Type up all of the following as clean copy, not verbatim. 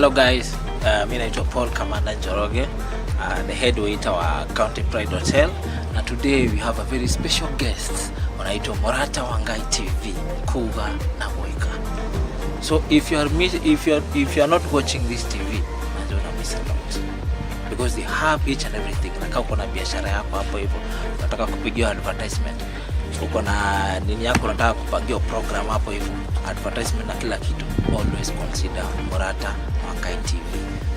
Hello guys, mi naitwa Paul Kamanda Njoroge, the head waiter wa County Pride Hotel, na today we have a very special guest wanaitwa Morata Wangai TV Kuga na Boika. So if you are miss, if you are not watching this TV, najua una miss a lot because they have each and everything. Na kama uko na biashara yako hapo hivyo, unataka kupigiwa advertisement, uko na nini yako, unataka kupangiwa program hapo hivyo, advertisement na kila kitu, always consider Morata Wangai TV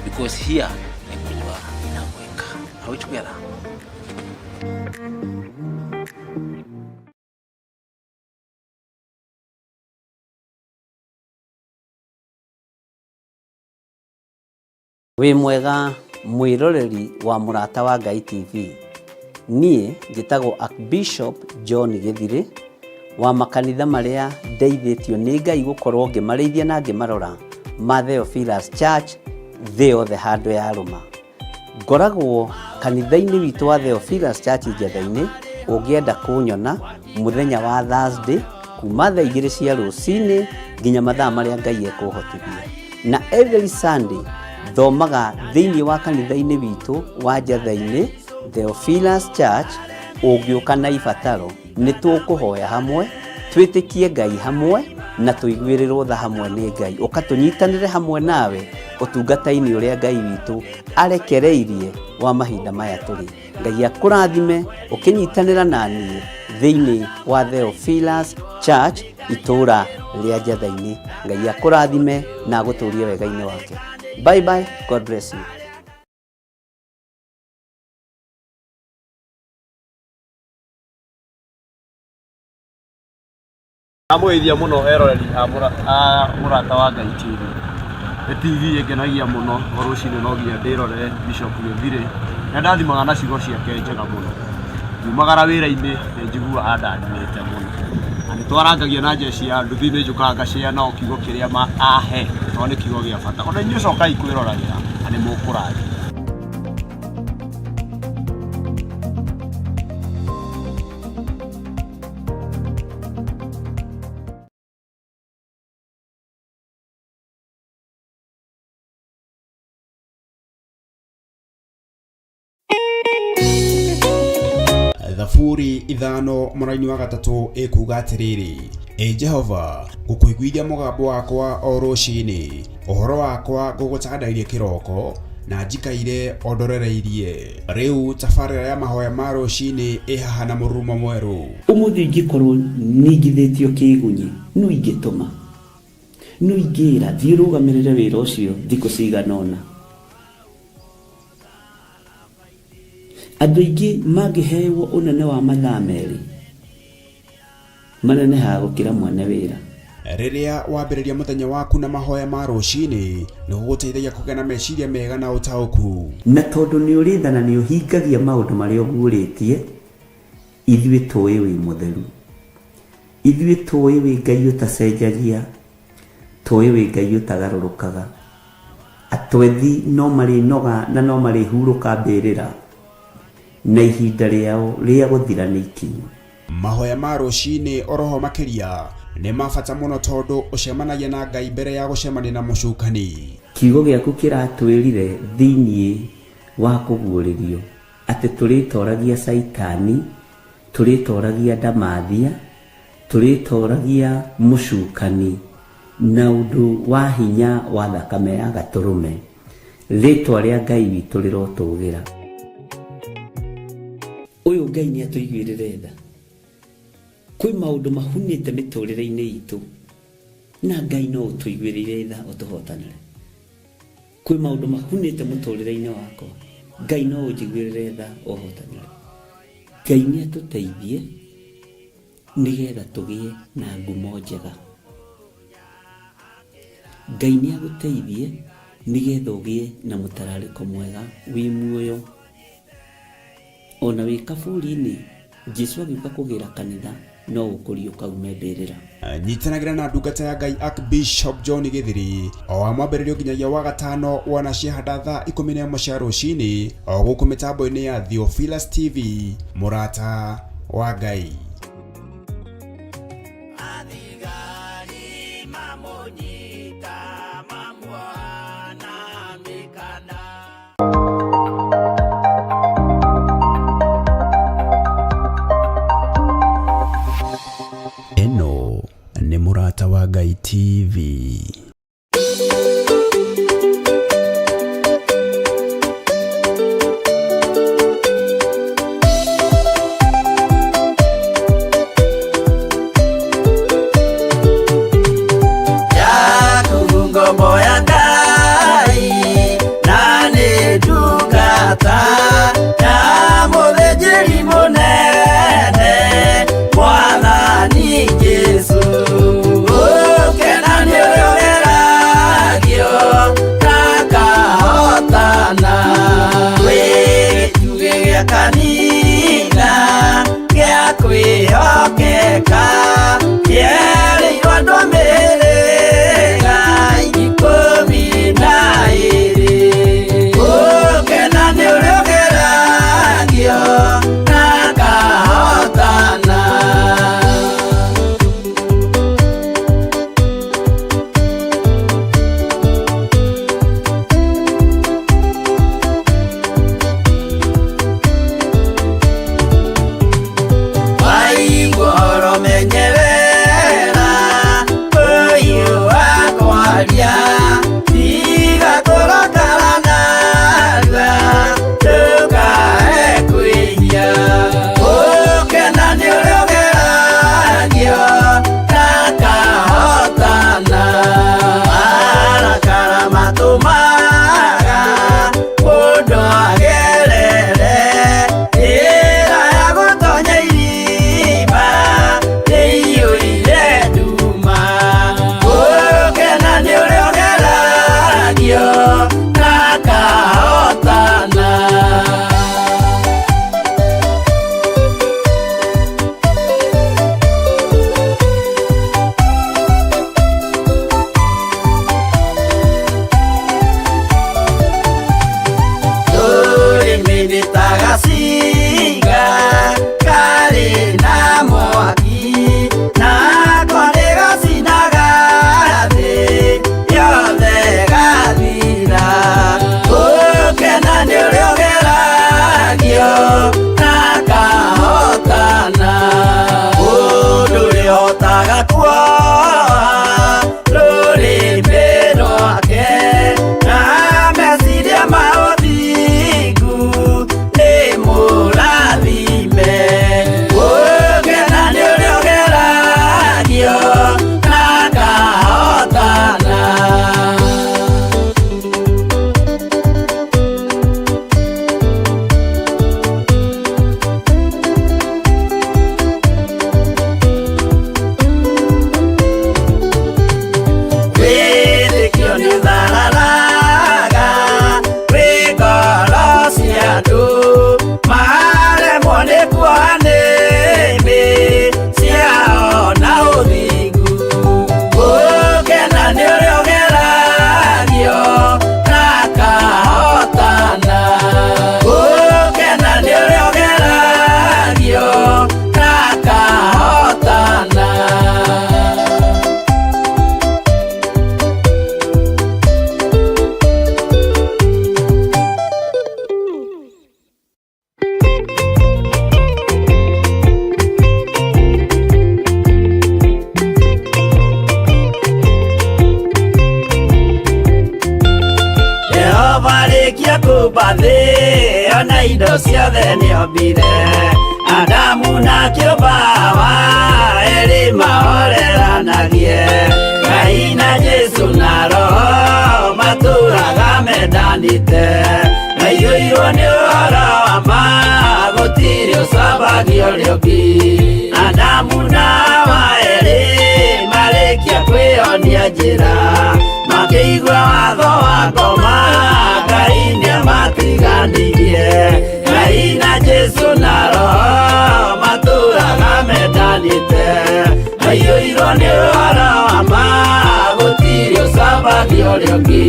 because here ni Kuga na Boika. Are we together? Wĩ mwega mwĩroreri wa Mũrata wa Ngai TV. Niĩ njĩtagwo Archbishop John Gĩthirĩ wa makanitha marĩa ndeithĩtio nĩ Ngai gũkorwo ngĩmarĩithia na ngĩmarora ma Theophilus Church thĩ yothe handũ yarũma. Ngoragwo kanitha-inĩ witũ wa Theophilus Church Njetha-inĩ, ũngĩenda kũnyona mũthenya wa Thursday kuma thaa 2 cia rũcinĩ nginya mathaa marĩa Ngai ekũhotithia. Na every Sunday thomaga thĩinĩ wa kanitha-inĩ witũ wa Njetha-inĩ Theophilus Church, ũngĩũka na ibataro nĩ tũkũhoya hamwe, twĩtĩkie Ngai hamwe na tũiguĩrĩrwo tha hamwe nĩ Ngai. Ũka tũnyitanĩre hamwe nawe ũtungata-inĩ ũrĩa Ngai witũ arekereirie wa mahinda maya tũrĩ. Ngai akũrathime ũkĩnyitanĩra na niĩ thĩinĩ wa Theophilus Church itũũra rĩa Njetha-inĩ. Ngai akũrathime na agũtũrie wega-inĩ wake. Bye bye, God bless you. Ndamũgeithia mũno eroreri a Mũrata wa Ngai TV. Nĩ TV ĩngenagia mũno o rũcinĩ no nginya ndĩrorere Bishop Gĩthirĩ. Nĩ andathimaga na ciugo ciake njega mũno. Ngiumagara wĩra-inĩ nĩ njiguaga andathimĩte mũno. Na nĩ twarangagia na njeci ya nduthi nĩ njũkaga ngacĩa nao kiugo kĩrĩa ahe tondũ nĩ kiugo gĩa bata. Ona inyuĩ cokai kwĩroragĩra na nĩ mũkũrathimwo. Thaburi 5:3 ĩkuuga atĩrĩrĩ, Ĩ Jehova, ngũkũiguithia mũgambo wakwa o rũcinĩ, ũhoro wakwa ngũgũtandairie kĩroko, na njikaire o ndorereirie. Rĩu tabarĩra ya mahoya ma rũcinĩ ĩ haha na mũrurumo mwerũ. Ũmũthĩ ingĩkorwo ningithĩtio kĩgunyi, nũ ingĩtũma? Nũ ingĩra thiĩ ũrũgamĩrĩre wĩra ũcio thikũ cigana ũna? Andũ aingĩ mangĩhewo ũnene wa mathaa 2, manenehaga gũkĩra mwene wĩra. Rĩrĩa wambĩrĩria mũthenya waku na mahoya ma rũcinĩ, nĩ gũgũteithagia kũgĩa na meciria mega na ũtaũku. Na tondũ nĩ ũrĩ tha na nĩ ũhingagia maũndũ marĩa ũguũrĩtie, ithuĩ tũĩ wĩ mũtheru. Ithuĩ tũĩ wĩ Ngai ũtacenjagia, tũĩ wĩ Ngai ũtagarũrũkaga. Atwethi no marĩnoga na no marĩhurũka mbĩrĩra, na ihinda rĩao rĩa gũthira nĩ ikinyu. Mahoya ma rũcinĩ oroho makĩria nĩ ma bata mũno tondũ ũcemanagia na Ngai mbere ya gũcemania na mũcukani. Kiugo gĩaku kĩratwĩrire thĩinĩ wa kũguũrĩrio atĩ tũrĩtoragia Caitani, tũrĩtoragia ndamathia, tũrĩtoragia mũcukani na ũndũ wa hinya wa thakame ya gatũrũme. Rĩtwa rĩa Ngai witũ rĩrotũgĩra. Ũyũ Ngai nĩ atũiguĩrĩre tha. Kwĩ maũndũ mahunĩte mĩtũrĩre-inĩ itũ na Ngai no ũtũiguĩrĩire tha ũtũhotanĩre. Kwĩ maũndũ mahunĩte mũtũrĩre-inĩ wakwa, Ngai no ũnjiguĩrĩre tha ũhotanĩre. Ngai nĩ atũteithie nĩgetha tũgĩe na ngumo njega. Ngai nĩ agũteithie nĩgetha ũgĩe na mũtararĩko mwega wĩ muoyo. Ona wĩ kaburi-inĩ, Jesu agĩũka kũgĩra kanitha no ũkũriũka ume mbĩrĩra. Nyitanagĩra na ndungata ya Ngai Archbishop John Gĩthiri o wa mwambĩrĩrio nginyagia wa gatano wana ciahanda thaa 11 cia rũcinĩ o gũkũ mĩtambo-inĩ ya Theophilus TV, mũrata wa Ngai. Athigari mamũnyita mamuoha na Thĩ nĩ ta gacinga karĩ na mwaki, nako nĩ gacinaga thĩ yothe gathira. Gũkena nĩ ũrĩa ũgeragio na akahotana. Mũndũ ũrĩa ũhotaga kuoha rũrĩmĩ rwake na meciria ma ũthingu nĩ mũrathime. Gũkena nĩ ũrĩa ũgeragio na akahotana. Wĩtĩkio nĩ ũthararaga wĩ ngoro cia andũ, maremwo nĩ kuoha nĩmĩ ciao na ũthingu. Gũkena nĩ ũrĩa ũgeragio na akahotana. Gũkena nĩ ũrĩa ũgeragio na akahotana. Jehova arĩkia kũmba thĩ ona indo ciothe nĩombire, Adamu na kĩũmba Hawa erĩ mahoreranagie. Ngai na Jesũ na Roho matũraga mendanĩte, maiyũirwo nĩ ũhoro wa ma gũtirĩ ũcambagia ũrĩa ũngĩ. Adamu na Hawa erĩ marĩkia kwĩyonia njĩra, makĩigua watho wa ngoma Ngai nĩamatiganirie. Ngai na Jesũ na Roho matũraga mendanĩte, maiyũirwo nĩ ũhoro wa ma gũtirĩ ũcambagia ũrĩa ũngĩ.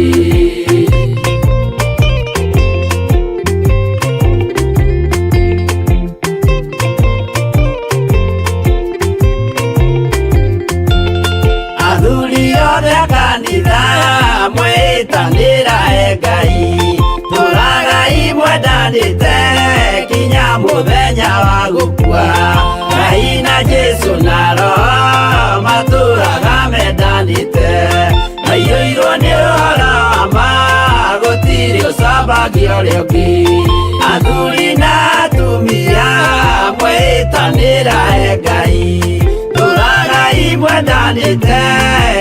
Athuri othe a kanitha mwĩtanĩra e Ngai, tũragai mwendanĩte kinya mũthenya wa gũkua. Ngai na Jesũ na Roho matũraga mendanĩte, maiyũirwo nĩ ũhoro wa ma gũtirĩ ũcambagia ũrĩa ũngĩ. Athuri na atumia mwĩtanĩra e Ngai, tũragai mwendanĩte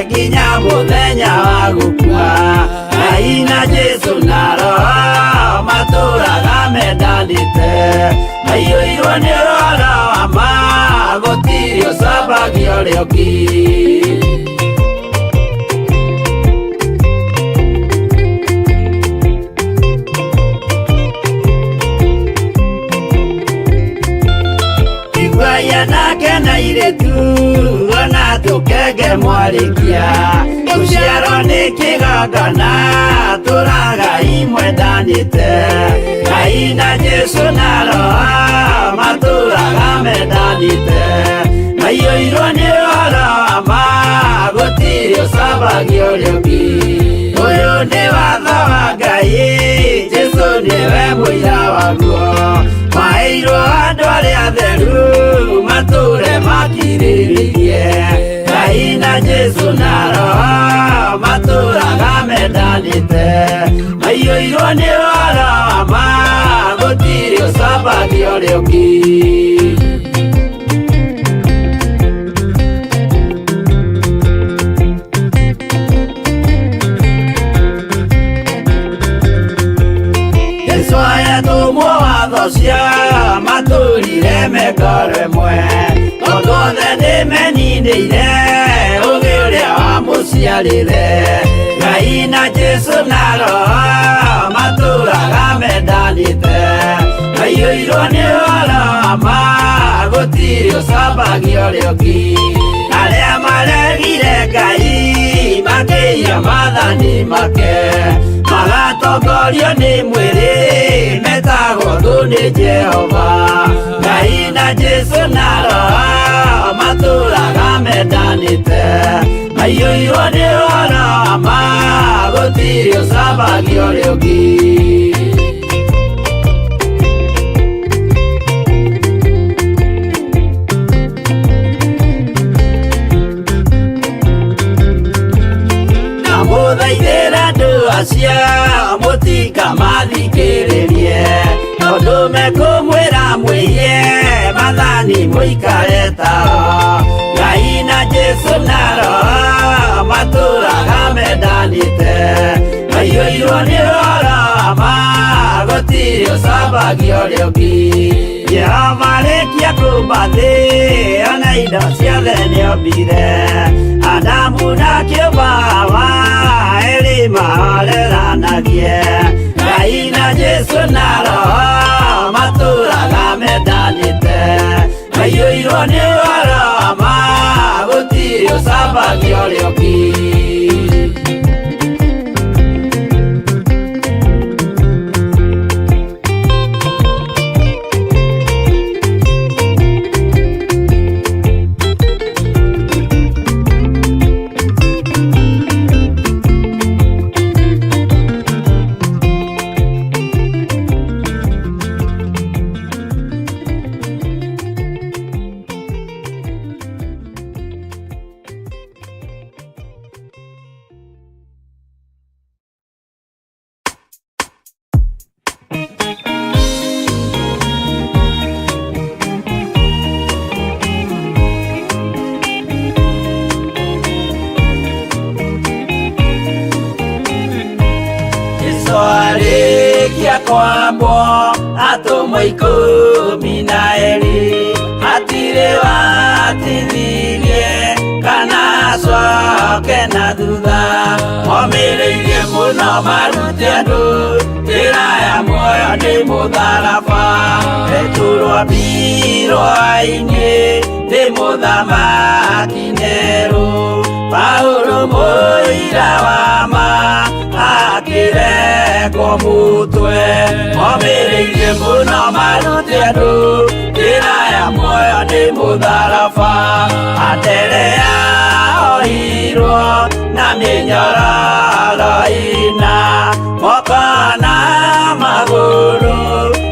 nginya mũthenya wa gũkua. Ngai na Jesũ na Roho matũraga mendanĩte, maiyũirwo nĩ ũhoro wa ma gũtirĩ ũcambagia ũrĩa ũngĩ. Iguai anake na airĩtu ona tũkenge mwarĩkia, gũciarwo nĩ kĩgongona tũragai mwendanĩte. Ngai na Jesũ na Roho matũraga mendanĩte, maiyũirwo nĩ ũhoro wa ma gũtirĩ ũcambagia ũrĩa ũngĩ. Ũyũ nĩ watho wa Ngai, Jesũ nĩwe mũira waguo, maheirwo andũ arĩa atheru matũre makirĩrĩirie. Ngai na Jesũ na Roho matũraga mendanĩte, maiyũirwo nĩ ũhoro wa ma gũtirĩ ũcambagia ũrĩa ũngĩ. Jesũ ayatũmwo watho cia matũrire mengoro ĩmwe, tondũ othe nĩmeninĩire ũgĩ ũrĩa wamũciarire. Ngai na Jesũ na Roho matũraga mendanĩte, maiyũirwo nĩ ũhoro wa ma gũtirĩ ũcambagia ũrĩa ũngĩ. Arĩa maregire Ngai makĩiya maathani make, magatongorio nĩ mwĩrĩ metagwo thũ Nĩ Jehova Ngai na Jesu na Roho matũraga mendanĩte, maiyũirwo nĩ ũhoro wa ma, gũtirĩ ũcambagia ũrĩa ũngĩ. Ndamũthaithĩra andũ acio mũtikamathikĩrĩrie, tondũ mekũmwĩra mwĩhie mathani mũikare tao. Ngai na Jesu na Roho matũraga mendanĩte, maiyũirwo nĩ ũhoro wa ma, gũtirĩ ũcambagia ũrĩa ũngĩ. Jehova arĩkia kũmba thĩ ona indo ciothe nĩombire, Adamu na kĩũmba Hawa erĩ mahoreranagie. Ngai na Jesu na Roho matũraga mendanĩte, maiyũirwo nĩ ũhoro wa ma, gũtirĩ ũcambagia ũrĩa ũngĩ. Jesu arĩkia kwambwo atũmwo 12, hatirĩ watithirie kana acoke na thutha, momĩrĩirie mũno marute andũ njĩra ya muoyo nĩ mũtharaba. Petero ambirwo ainĩ nĩ mũthamaki Nero, Paulo mũira wa ma akĩrengwo mũtwe, momĩrĩirie mũno marute andũ njĩra ya muoyo nĩ mũtharaba. Anderea ohirwo na mĩnyororo ĩna, moko na magũrũ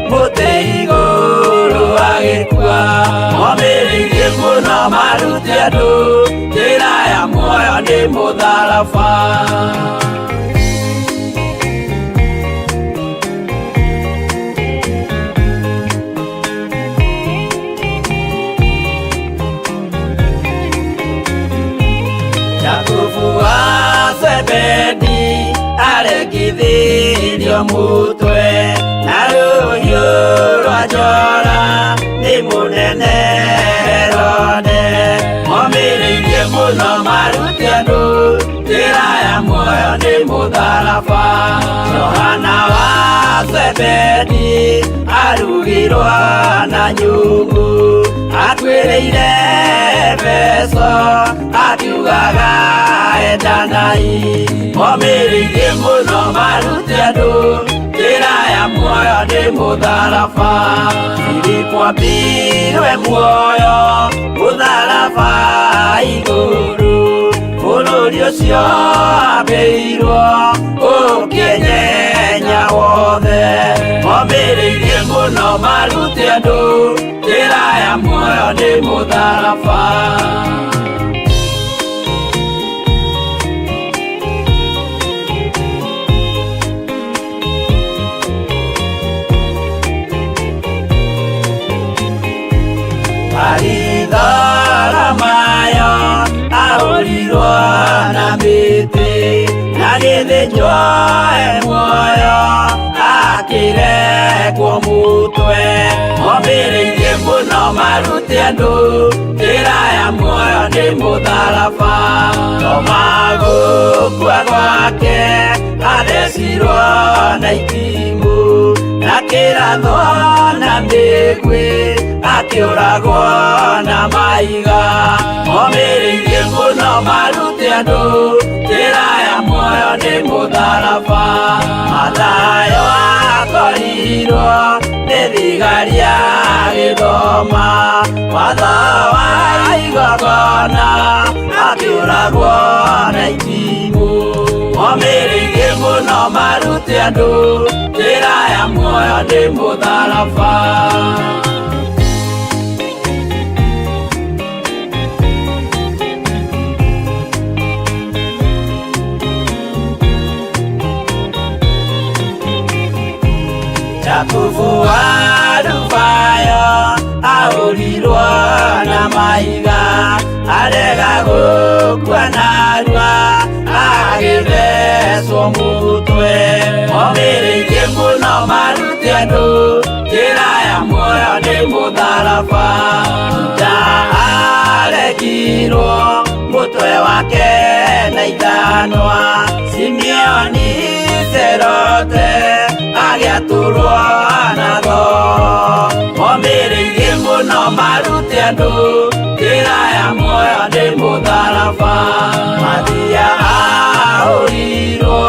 mũtĩ igũrũ agĩkua, momĩrĩirie mũno marute andũ njĩra ya muoyo nĩ mũtharaba. Jakubu wa Zebedi arekithirio mũtwe na rũhiũ rwa njora nĩ mũnene Herode, momĩrĩirie mũno marute andũ njĩra ya muoyo nĩ mũtharaba. Johana wa Zebedi arugirwo na nyũngũ, akuĩrĩire Efeso akiugaga endanai, momĩrĩirie mũno marute andũ njĩra ya muoyo nĩ mũtharaba. Filipo ambirwe muoyo mũtharaba igũrũ, bũrũri ũcio ambĩirwo ũkĩnyenya wothe, momĩrĩirie mũno marute andũ njĩra ya muoyo nĩ mũtharaba. Baritholomayo ahũrirwo na mĩtĩ, na gĩthĩnjwo e muoyo akĩrekwo mũtwe, momĩrĩirie mũno marute andũ njĩra ya muoyo nĩ mũtharaba. Toma gũkua gwake athecirwo na itimũ, na kĩrathwo na mĩguĩ akĩũragwo na mahiga, momĩrĩirie mũno marute andũ njĩra ya muoyo nĩ mũtharaba. Mathayo akorirwo nĩ thigari Thigari agĩthoma watho wa igongona, akĩũragwo na itimũ. Momĩrĩirie mũno marute andũ njĩra ya muoyo nĩ mũtharaba. Jakubu wa Alufayo ahũrirwo na mahiga, arega gũkua narua, agĩthecwo mũtwe. Omĩrĩirie mũno marute andũ njĩra ya muoyo nĩ mũtharaba. Juda aregirwo mũtwe wake na ithanwa, Simeoni Serote agĩatũrwo na thoo. Omĩrĩirie mũno marute andũ njĩra ya muoyo nĩ mũtharaba. Mathia ahũrirwo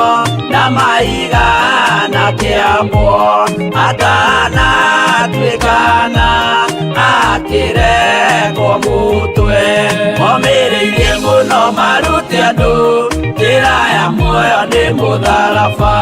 na mahiga na kĩambwo, atanatuĩkana akĩrekwo mũtwe. Omĩrĩirie mũno marute andũ njĩra ya muoyo nĩ mũtharaba.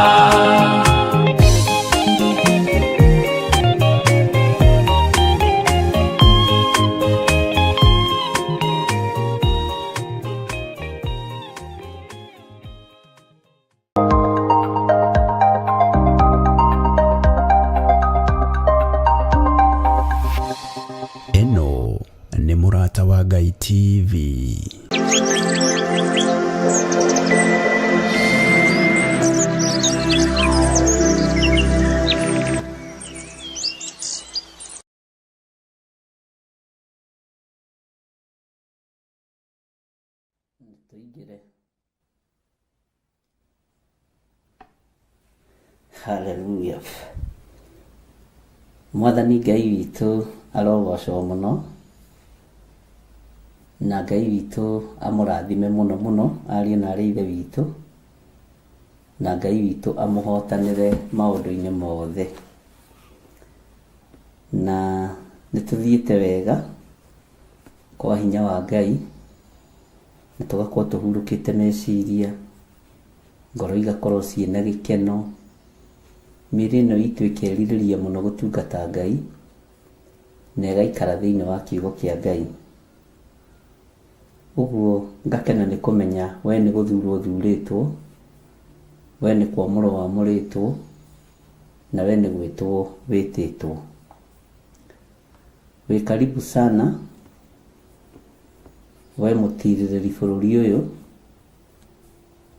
Ĩno nĩ Mũrata wa Ngai TV. Tũingĩre. Haleluya. Mwathani Ngai witũ arogocwo mũno, na Ngai witũ amũrathime mũno mũno ariũ na arĩ ithe witũ, na Ngai witũ amũhotanĩre maũndũ-inĩ mothe. Na nĩ tũthiĩte wega kwa hinya wa Ngai, na tũgakorwo tũhurũkĩte meciria, ngoro igakorwo ciĩna gĩkeno, mĩĩrĩ ĩno itũ ĩkerirĩria mũno gũtungata Ngai, na ĩgaikara thĩinĩ wa kiugo kĩa Ngai. Ũguo ngakena nĩ kũmenya we nĩ gũthurwo ũthurĩtwo, we nĩ kwamũrwo wamũrĩtwo, na we nĩ gwĩtwo wĩtĩtwo. Wĩ karibu sana we mũtirĩrĩri bũrũri ũyũ,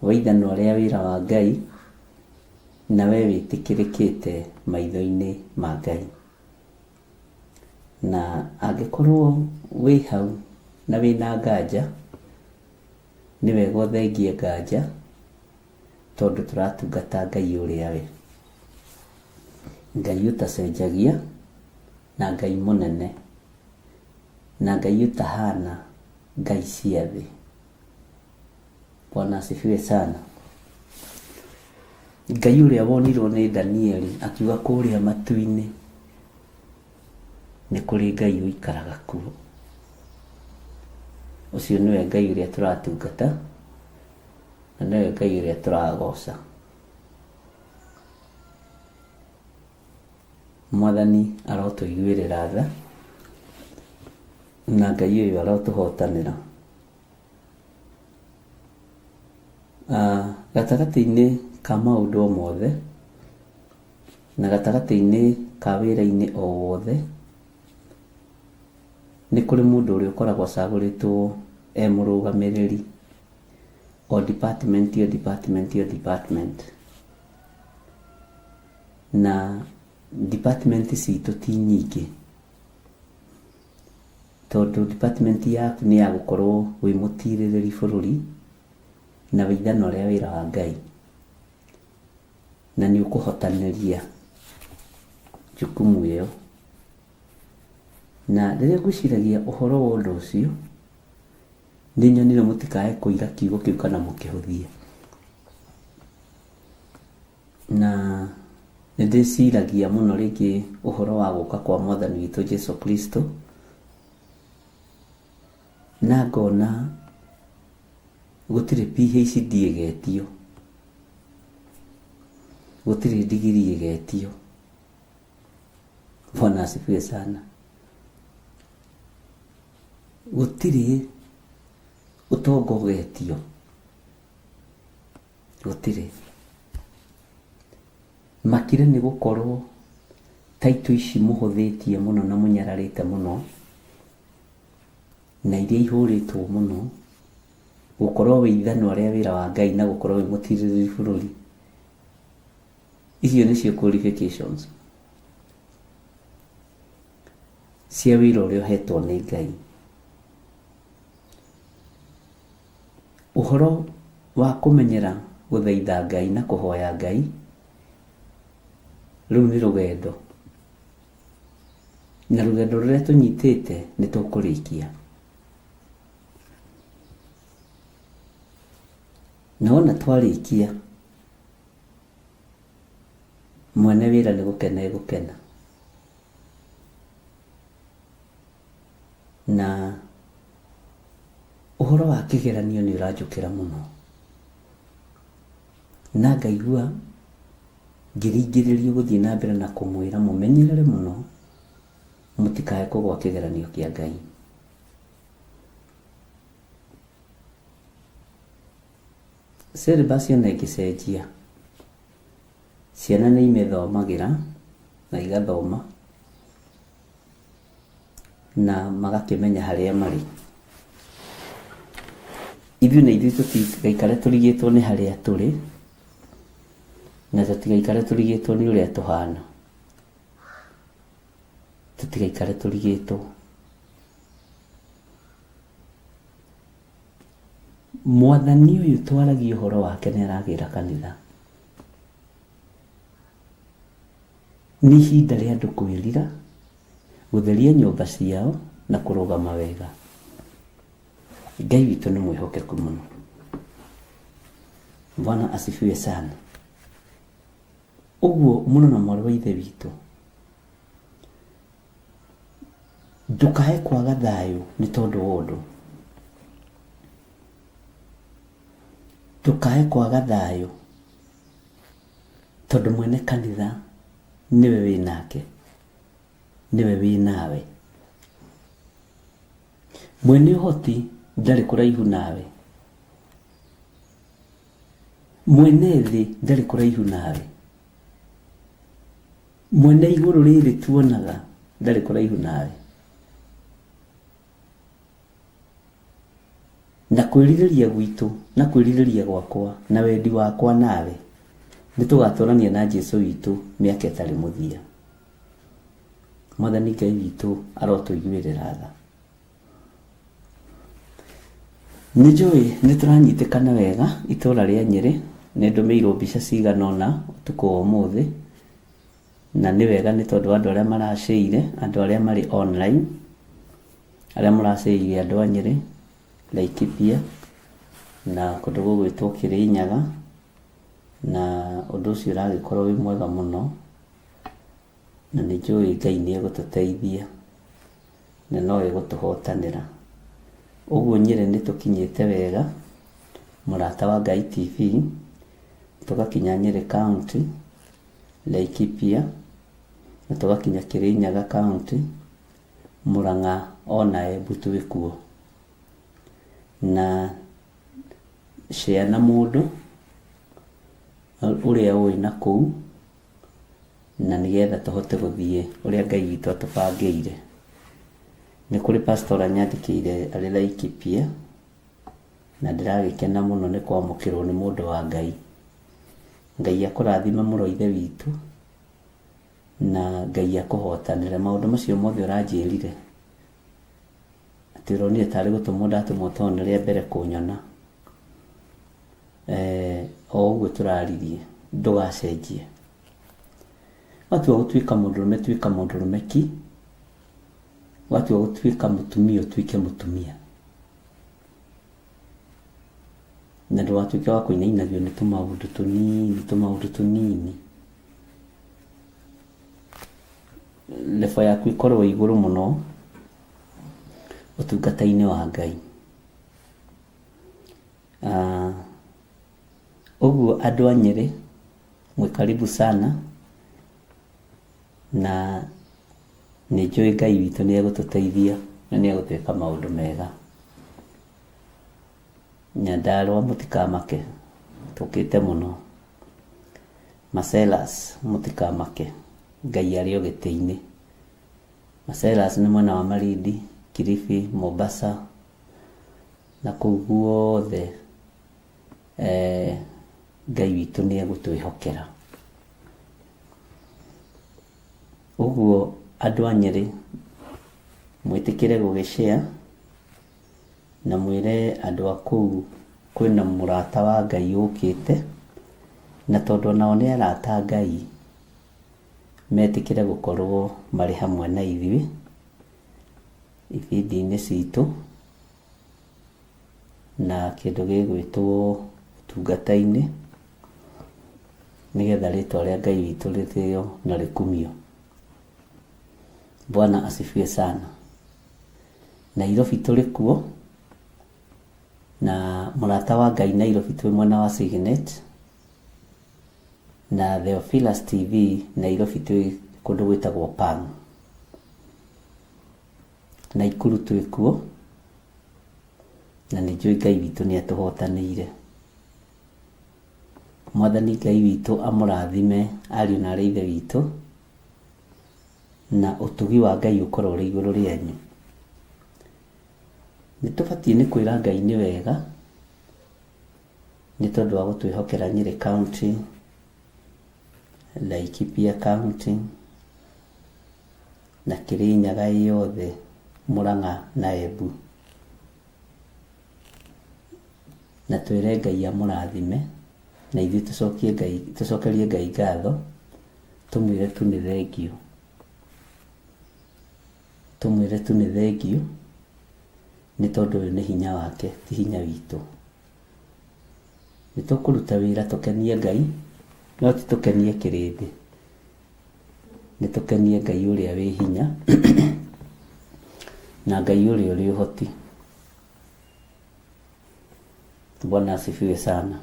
we ithanwa rĩa wĩra wa Ngai, na we wĩtĩkĩrĩkĩte maitho-inĩ ma Ngai. Na angĩkorwo wĩ hau na wĩna nganja, nĩ wega ũthengie nganja, tondũ tũratungata Ngai ũrĩa we. Ngai ũtacenjagia, na Ngai mũnene, na Ngai ũtahana ngai cia thĩ. Bwana asifiwe sana. Ngai ũrĩa wonirwo nĩ Danieli akiuga kũrĩa matu-inĩ nĩ kũrĩ Ngai ũikaraga kuo. Ũcio nĩwe Ngai ũrĩa tũratungata na nĩwe Ngai ũrĩa tũragoca. Mwathani arotũiguĩrĩra tha na Ngai ũyũ arotũhotanĩra. Gatagatĩ-inĩ ka maũndũ o mothe na gatagatĩ-inĩ ka wĩra-inĩ o wothe, nĩ kũrĩ mũndũ ũrĩa ũkoragwo acagũrĩtwo e mũrũgamĩrĩri o department o department o department. Na department citũ ti nyingĩ, tondũ department yaku nĩ ya gũkorwo wĩ mũtirĩrĩri bũrũri na wĩ ithanwa rĩa wĩra wa Ngai, na nĩ ũkũhotanĩria jukumu ĩyo. Na rĩrĩa ngwĩciragia ũhoro wa ũndũ ũcio, nĩ nyonire mũtikae kũira kiugo kĩu kana mũkĩhũthie. Na Nĩ ndĩciragia mũno rĩngĩ ũhoro wa gũka kwa mwathani witũ Jesu Kristo, na ngona gũtirĩ PhD ĩgetio, gũtirĩ ndigiri ĩgetio. Bwana asifiwe sana. Gũtirĩ ũtonga ũgetio, gũtirĩ. Makire nĩ gũkorwo taitũ ici mũhũthĩtie mũno na mũnyararĩte mũno, na iria ihũrĩtwo mũno, gũkorwo wĩ ithanwa rĩa wĩra wa Ngai na gũkorwo wĩ mũtirĩrĩri bũrũri, icio nĩcio qualifications cia wĩra ũrĩa ũhetwo nĩ Ngai. Ũhoro wa kũmenyera gũthaitha Ngai na kũhoya Ngai, rũu nĩ rũgendo, na rũgendo rũrĩa tũnyitĩte nĩ tũkũrĩkia. Na wona twarĩkia, mwene wĩra nĩ gũkena egũkena. Na ũhoro wa kĩgeranio nĩ ũranjũkĩra mũno, na ngaigua ngĩringĩrĩrio gũthiĩ na mbere na kũmwĩra mũmenyerere mũno mũtikae kũgwa kĩgeranio kĩa Ngai. Syllabus ona ĩngĩcenjia, ciana nĩ imĩthomagĩra na igathoma na magakĩmenya harĩa marĩ. Ithuĩ na ithuĩ tũtigaikare tũrigĩtwo nĩ harĩa tũrĩ, na tũtigaikare tũrigĩtwo nĩ ũrĩa tũhana, tũtigaikare tũrigĩtwo. Mwathani ũyũ twaragia ũhoro wake nĩ aragĩra kanitha. Nĩ ihinda rĩa andũ kwĩrira, gũtheria nyũmba ciao na kũrũgama wega. Ngai witũ nĩ mwĩhokeku mũno. Bwana asifiwe sana. Ũguo mũrũ na mwarĩ wa ithe witũ, ndũkae kwaga thayũ nĩ tondũ wa ũndũ. Ndũkae kwaga thayũ tondũ mwene kanitha nĩwe wĩ nake, nĩwe wĩ nawe. Mwene ũhoti ndarĩ kũraihu nawe, mwene thĩ ndarĩ kũraihu nawe, mwene igũrũ rĩrĩ tuonaga ndarĩ kũraihu nawe. Na kwĩrirĩria gwitũ na kwĩrirĩria gwakwa na wendi wakwa nawe nĩ tũgatũrania na Jesu witũ mĩaka ĩtarĩ mũthia. Mwathani Ngai witũ arotũiguĩrĩra tha. Nĩ njũĩ nĩ tũranyitĩkana wega itũra rĩa Nyĩrĩ, nĩ ndũmĩirwo mbica cigana ũna ũtukũ wa ũmũthĩ, na nĩ wega nĩ tondũ andũ arĩa maracĩire, andũ arĩa marĩ online, arĩa mũracĩire andũ a Nyĩrĩ, Laikipia, na kũndũ gũgwĩtwo Kĩrĩnyaga, na ũndũ ũcio ũragĩkorwo wĩ mwega mũno, na nĩ njũĩ Ngai nĩ egũtũteithia, na no egũtũhotanĩra. Ũguo Nyĩrĩ nĩ tũkinyĩte wega, Mũrata wa Ngai TV, tũgakinya Nyĩrĩ County, Laikipia, na tũgakinya Kĩrĩnyaga County, Mũrang'a ona Embu twĩ kuo. Na share na mũndũ ũrĩa ũĩ na kũu, na nĩgetha tũhote gũthiĩ ũrĩa Ngai witũ atũbangĩire. Nĩ kũrĩ pastor anyandĩkĩire arĩ Laikipia, na ndĩragĩkena mũno nĩ kwamũkĩrwo nĩ mũndũ wa Ngai. Ngai akũrathime mũno ithe witũ, na Ngai akũhotanĩre. Maũndũ macio mothe ũranjĩrire, atĩ ũronire tarĩ gũtũmwo ndatũmwo tondũ nĩ rĩa mbere kũnyona. O ũguo tũraririe, ndũgacenjie. Watua gũtuĩka mũndũrũme tuĩka mũndũrũme ki, watua gũtuĩka mũtumia ũtuĩke mũtumia. Na ndũgatuĩke wa kũinainagio nĩ tũmaũndũ tũnini tũmaũndũ tũnini. level yaku ĩkorwo igũrũ mũno ũtungata-inĩ wa Ngai. Ũguo andũ a Nyĩrĩ mwĩ karibu sana, na nĩ njũĩ Ngai witũ nĩ egũtũteithia na nĩ egũtwĩka maũndũ mega. Nyandarũa mũtikamake, tũkĩte mũno. Macelas mũtikamake, Ngai arĩ o gĩtĩ-inĩ. Macelas nĩ mwena wa Malindi, Kilifi, Mombasa na kũu guothe Ngai witũ nĩ egũtwĩhokera. Ũguo andũ a Nyĩrĩ mwĩtĩkĩre gũgĩ share na mwĩre andũ a kũu kwĩna mũrata wa Ngai ũkĩte, na tondũ onao nĩ arata a Ngai, metĩkĩre gũkorwo marĩ hamwe na ithuĩ ibindi-inĩ citũ na kĩndũ gĩgwĩtwo ũtungata-inĩ, nĩgetha rĩtwa rĩa Ngai witũ rĩtĩo na rĩkumio. Bwana asifiwe sana. Nairobi tũrĩ kuo, na mũrata wa Ngai Nairobi twĩ mwena wa Signet, na Theophilus TV Nairobi twĩ kũndũ gwĩtagwo Pang. Naikuru twĩ kuo, na nĩ njũĩ Ngai witũ nĩ atũhotanĩire. Mwathani Ngai witũ amũrathime ariũ na arĩ ithe witũ, na ũtugi wa Ngai ũkorwo ũrĩ igũrũ rĩanyu. Nĩ tũbatiĩ nĩ kwĩra Ngai nĩ wega, nĩ tondũ wa gũtwĩhokera Nyĩrĩ County, Laikipia County, na Kĩrĩnyaga ĩ yothe, Mũrang'a na Embu. Na twĩre Ngai amũrathime, na ithuĩ tũcokie Ngai, tũcokerie Ngai ngatho, tũmwĩre tu nĩ thengiũ. Tũmwĩre tu nĩ thengiũ, nĩ tondũ ũyũ nĩ hinya wake, ti hinya witũ. Nĩ tũkũruta wĩra tũkenie Ngai, no ti tũkenie kĩrĩndĩ. Nĩ tũkenie Ngai ũrĩa wĩ hinya, na Ngai ũrĩa ũrĩ ũhoti. Bwana asifiwe sana.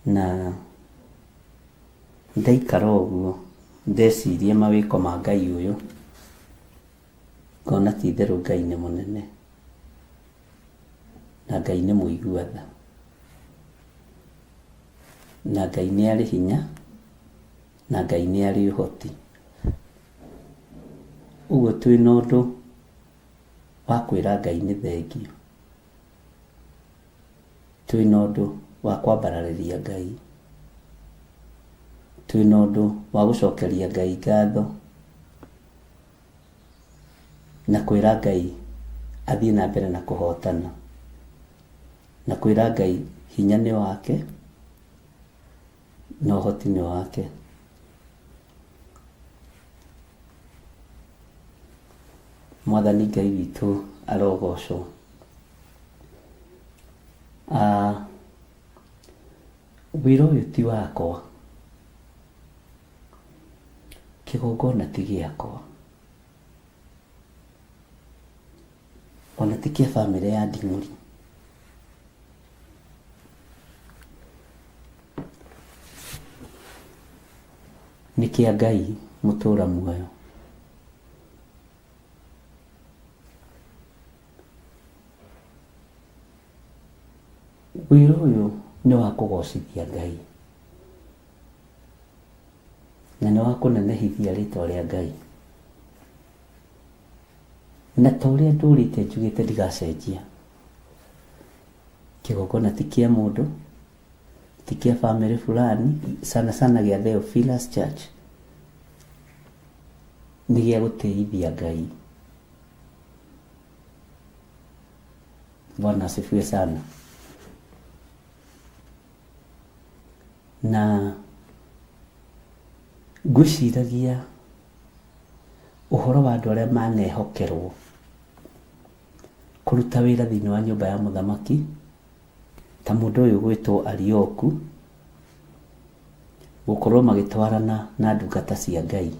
Na ndaikara ũguo ndeciria mawĩko ma Ngai ũyũ, ngona ti itherũ Ngai nĩ mũnene na Ngai nĩ mũigua tha na Ngai nĩ arĩ hinya na Ngai nĩ arĩ ũhoti. Ũguo twĩna ũndũ wa kwĩra Ngai nĩ thengiũ, twĩna ũndũ wa kwambararĩria Ngai, twĩna ũndũ wa gũcokeria Ngai ngatho na kwĩra Ngai athiĩ na mbere na kũhotana, na kwĩra Ngai hinya nĩ wake na ũhoti nĩ wake. Mwathani Ngai witũ arogocwo. Wĩra ũyũ ti wakwa, kĩgongona ti gĩakwa, ona ti kĩa bamĩrĩ ya Nding'ũri. Nĩ kĩa Ngai mũtũra muoyo. Wĩra ũyũ nĩ wa kũgocithia Ngai na nĩ wa kũnenehithia rĩtwa rĩa Ngai. Na ta ũrĩa ndũrĩte njugĩte ndigacenjia. Kĩgongona ti kĩa mũndũ, ti kĩa bamĩrĩ fulani, sana sana gĩa Theophilus Church. Nĩ gĩa gũtĩithia Ngai. Bwana asifiwe sana. Na ngwĩciragia ũhoro wa andũ arĩa manehokerwo kũruta wĩra thĩinĩ wa nyũmba ya mũthamaki, ta mũndũ ũyũ ũgwĩtwo Arioku, Gũkorwo magĩtwarana na ndungata cia Ngai.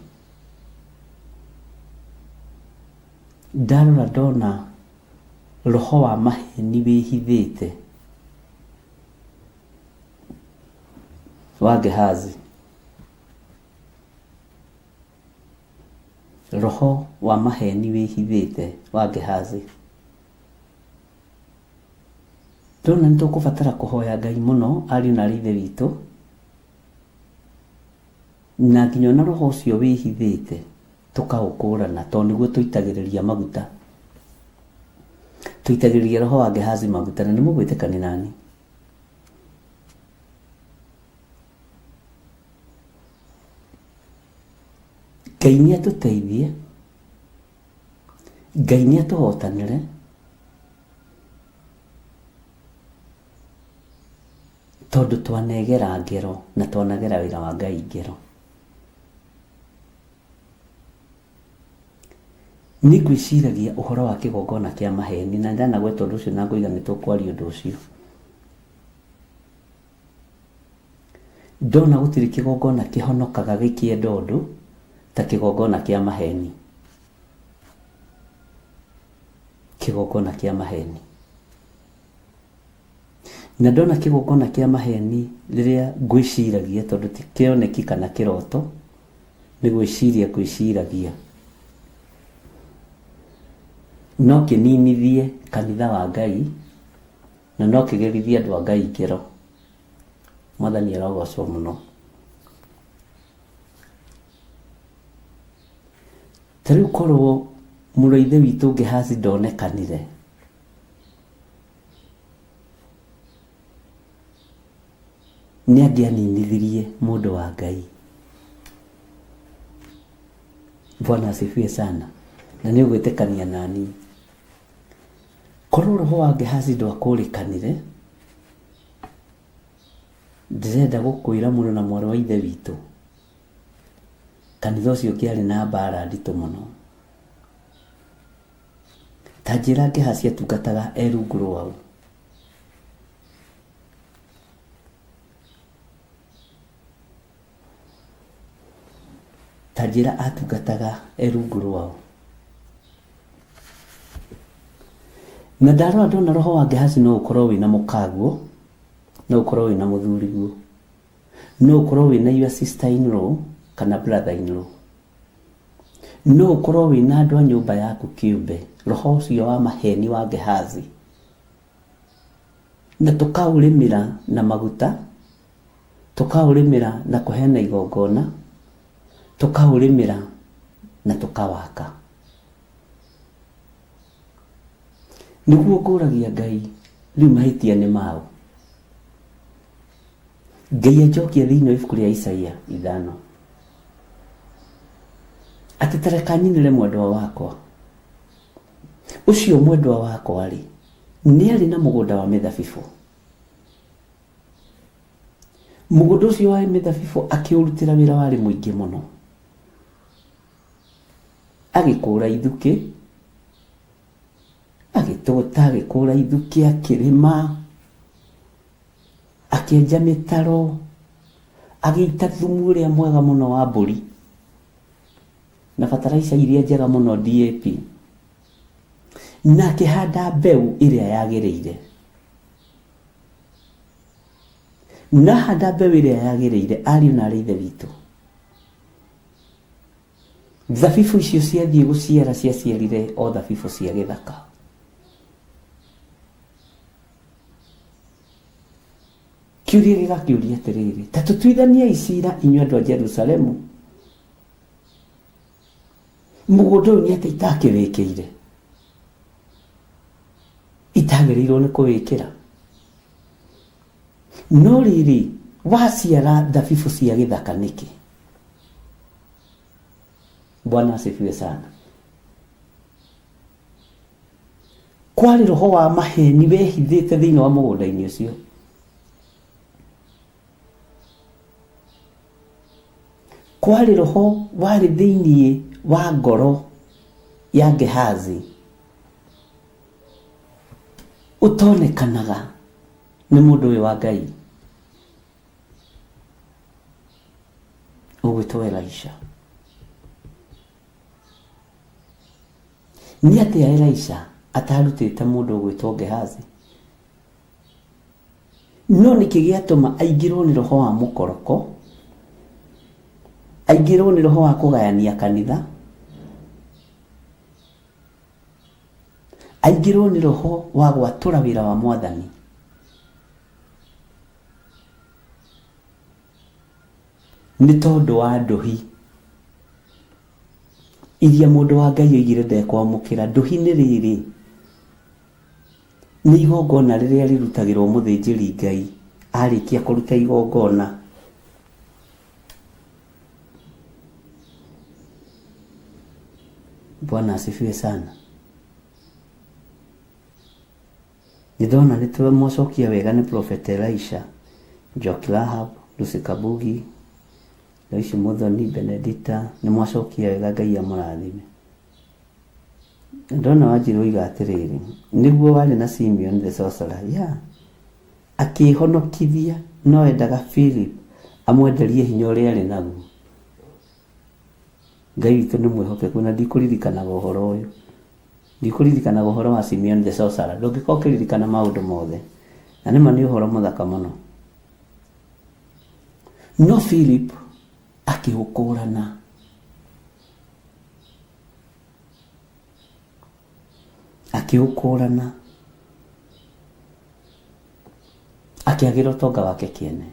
Ndarora ndona roho wa maheni wĩhithĩte wa Gehazi. Roho wa maheni wĩhithĩte wa Gehazi. Ndona nĩ tũkũbatara kũhoya Ngai mũno ariũ na arĩ ithe witũ, na nginya ona roho ũcio wĩhithĩte tũkaũkũrana, tondũ nĩguo tũitagĩrĩria maguta. Tũitagĩrĩria roho wa Gehazi maguta, na nĩ mũgwĩtĩkania nani. Ngai nĩ atũteithie, Ngai nĩ atũhotanĩre, tondũ twanegera ngero na twanagera wĩra wa Ngai ngero. Nĩ ngwĩciragia ũhoro wa kĩgongona kĩa maheni na ndanagweta ũndũ ũcio na ngoiga nĩ tũkwaria ũndũ ũcio. Ndona gũtirĩ kĩgongona kĩhonokaga gĩkĩenda ũndũ ta kĩgongona kĩa maheni. Kĩgongona kĩa maheni. Na ndona kĩgongona kĩa maheni rĩrĩa ngwĩciragia tondũ ti kĩoneki kana kĩroto, nĩ gwĩciria ngwĩciragia. No kĩninithie kanitha wa Ngai na no kĩgerithie andũ a Ngai ngero. Mwathani arogocwo mũno. Ta rĩu korwo mũrũ wa ithe witũ Gehazi ndonekanire, nĩ angĩaninithirie mũndũ wa Ngai. Bwana asifiwe sana. Na nĩ ũgwĩtĩkania nani. Korwo roho wa Gehazi ndwakũrĩkanire, ndĩrenda gũkwĩra mũrũ na mwarĩ wa ithe witũ, kanitha ũcio ũngĩarĩ na mbara nditũ mũno. Ta njĩra Gehazi atungataga e rungu rwaũ. Ta njĩra atungataga e rungu rwaũ. Na ndarora ndona roho wa Gehazi no ũkorwo wĩna mũkaguo, no ũkorwo wĩna mũthuriguo, no ũkorwo wĩna your sister in law kana brother in law, no ũkorwo wĩna andũ a nyũmba yaku kĩũmbe, roho ũcio wa maheni wa Gehazi, na tũkaũrĩmĩra na maguta, tũkaũrĩmĩra na kũheana igongona, tũkaũrĩmĩra na tũkawaka. Nĩguo ngũragia Ngai, rĩu mahĩtia nĩ maũ? Ngai anjokia thĩinĩ wa ibuku rĩa Isaia 5 atĩ ta reka nyinĩre mwendwa wakwa. Ũcio mwendwa wakwa rĩ, nĩ arĩ na mũgũnda wa mĩthabibũ. Mũgũnda ũcio wa mĩthabibũ akĩũrutĩra wĩra warĩ mũingĩ mũno. Agĩkũra ithukĩ, agĩtũgũta agĩkũra ithukĩ, akĩrĩma, akĩenja mĩtaro, agĩita thumu ũrĩa mwega mũno wa mbũri na bataraica iria njega mũno DAP, na akĩhanda mbeũ ĩrĩa yagĩrĩire. Na ahanda mbeũ ĩrĩa yagĩrĩire, ariũ na arĩ ithe witũ, thabibũ icio ciathiĩ gũciara ciaciarire o thabibũ cia gĩthaka. Kĩũria gĩgakĩũria atĩrĩrĩ, ta tũtuithaniei cira inyuĩ andũ a Jerusalemu, mũgũnda ũyũ nĩ atĩa itakĩwĩkĩire, itagĩrĩirwo nĩ kũwĩkĩra? No rĩrĩ, waciara thabibũ cia gĩthaka nĩkĩ? Bwana asifiwe sana. Kwarĩ roho wa maheni wehithĩte thĩinĩ wa mũgũnda-inĩ ũcio. Kwarĩ roho warĩ thĩinĩ wa ngoro ya Gehazi ũtonekanaga nĩ mũndũ ũyũ wa Ngai. Ũgwĩtwo Elisha. Nĩ atĩa Elisha atarutĩte mũndũ ũgwĩtwo Gehazi? No nĩkĩ gĩatũma aingĩrwo nĩ roho wa mũkoroko, aingĩrwo nĩ roho wa kũgayania kanitha, aingĩrwo nĩ roho wa gwatũra wĩra wa mwathani? Nĩ tondũ wa ndũhi iria mũndũ wa Ngai oigire ndekwamũkĩra. Ndũhi nĩ rĩrĩ, nĩ igongona rĩrĩa rĩrutagĩrwo mũthĩnjĩri Ngai arĩkia kũruta igongona. Bwana asifiwe sana. Nĩ ndona nĩ mwacokia wega nĩ Prophet Elisha, Njoki Rahab, Lucy Kabugi, Loici Muthoni, Benedita, nĩ mwacokia wega Ngai amũrathime. Ndona Wanjirũ oiga atĩrĩrĩ, nĩguo warĩ na Simeon the sorcerer, yeah. Akĩhonokithia no endaga Philip amwenderie hinya ũrĩa arĩ naguo. Ngai witũ nĩ mwĩhokeku na ndikũririkanaga ũhoro ũyũ. Ndikũririkanaga ũhoro wa Simeon the sorcerer. Ndũngĩkorwo ũkĩririkana maũndũ mothe. Na nĩma nĩ ũhoro mũthaka mũno. No Philip akĩũkũrana. Akĩũkũrana. Akĩagĩra ũtonga wake kĩene.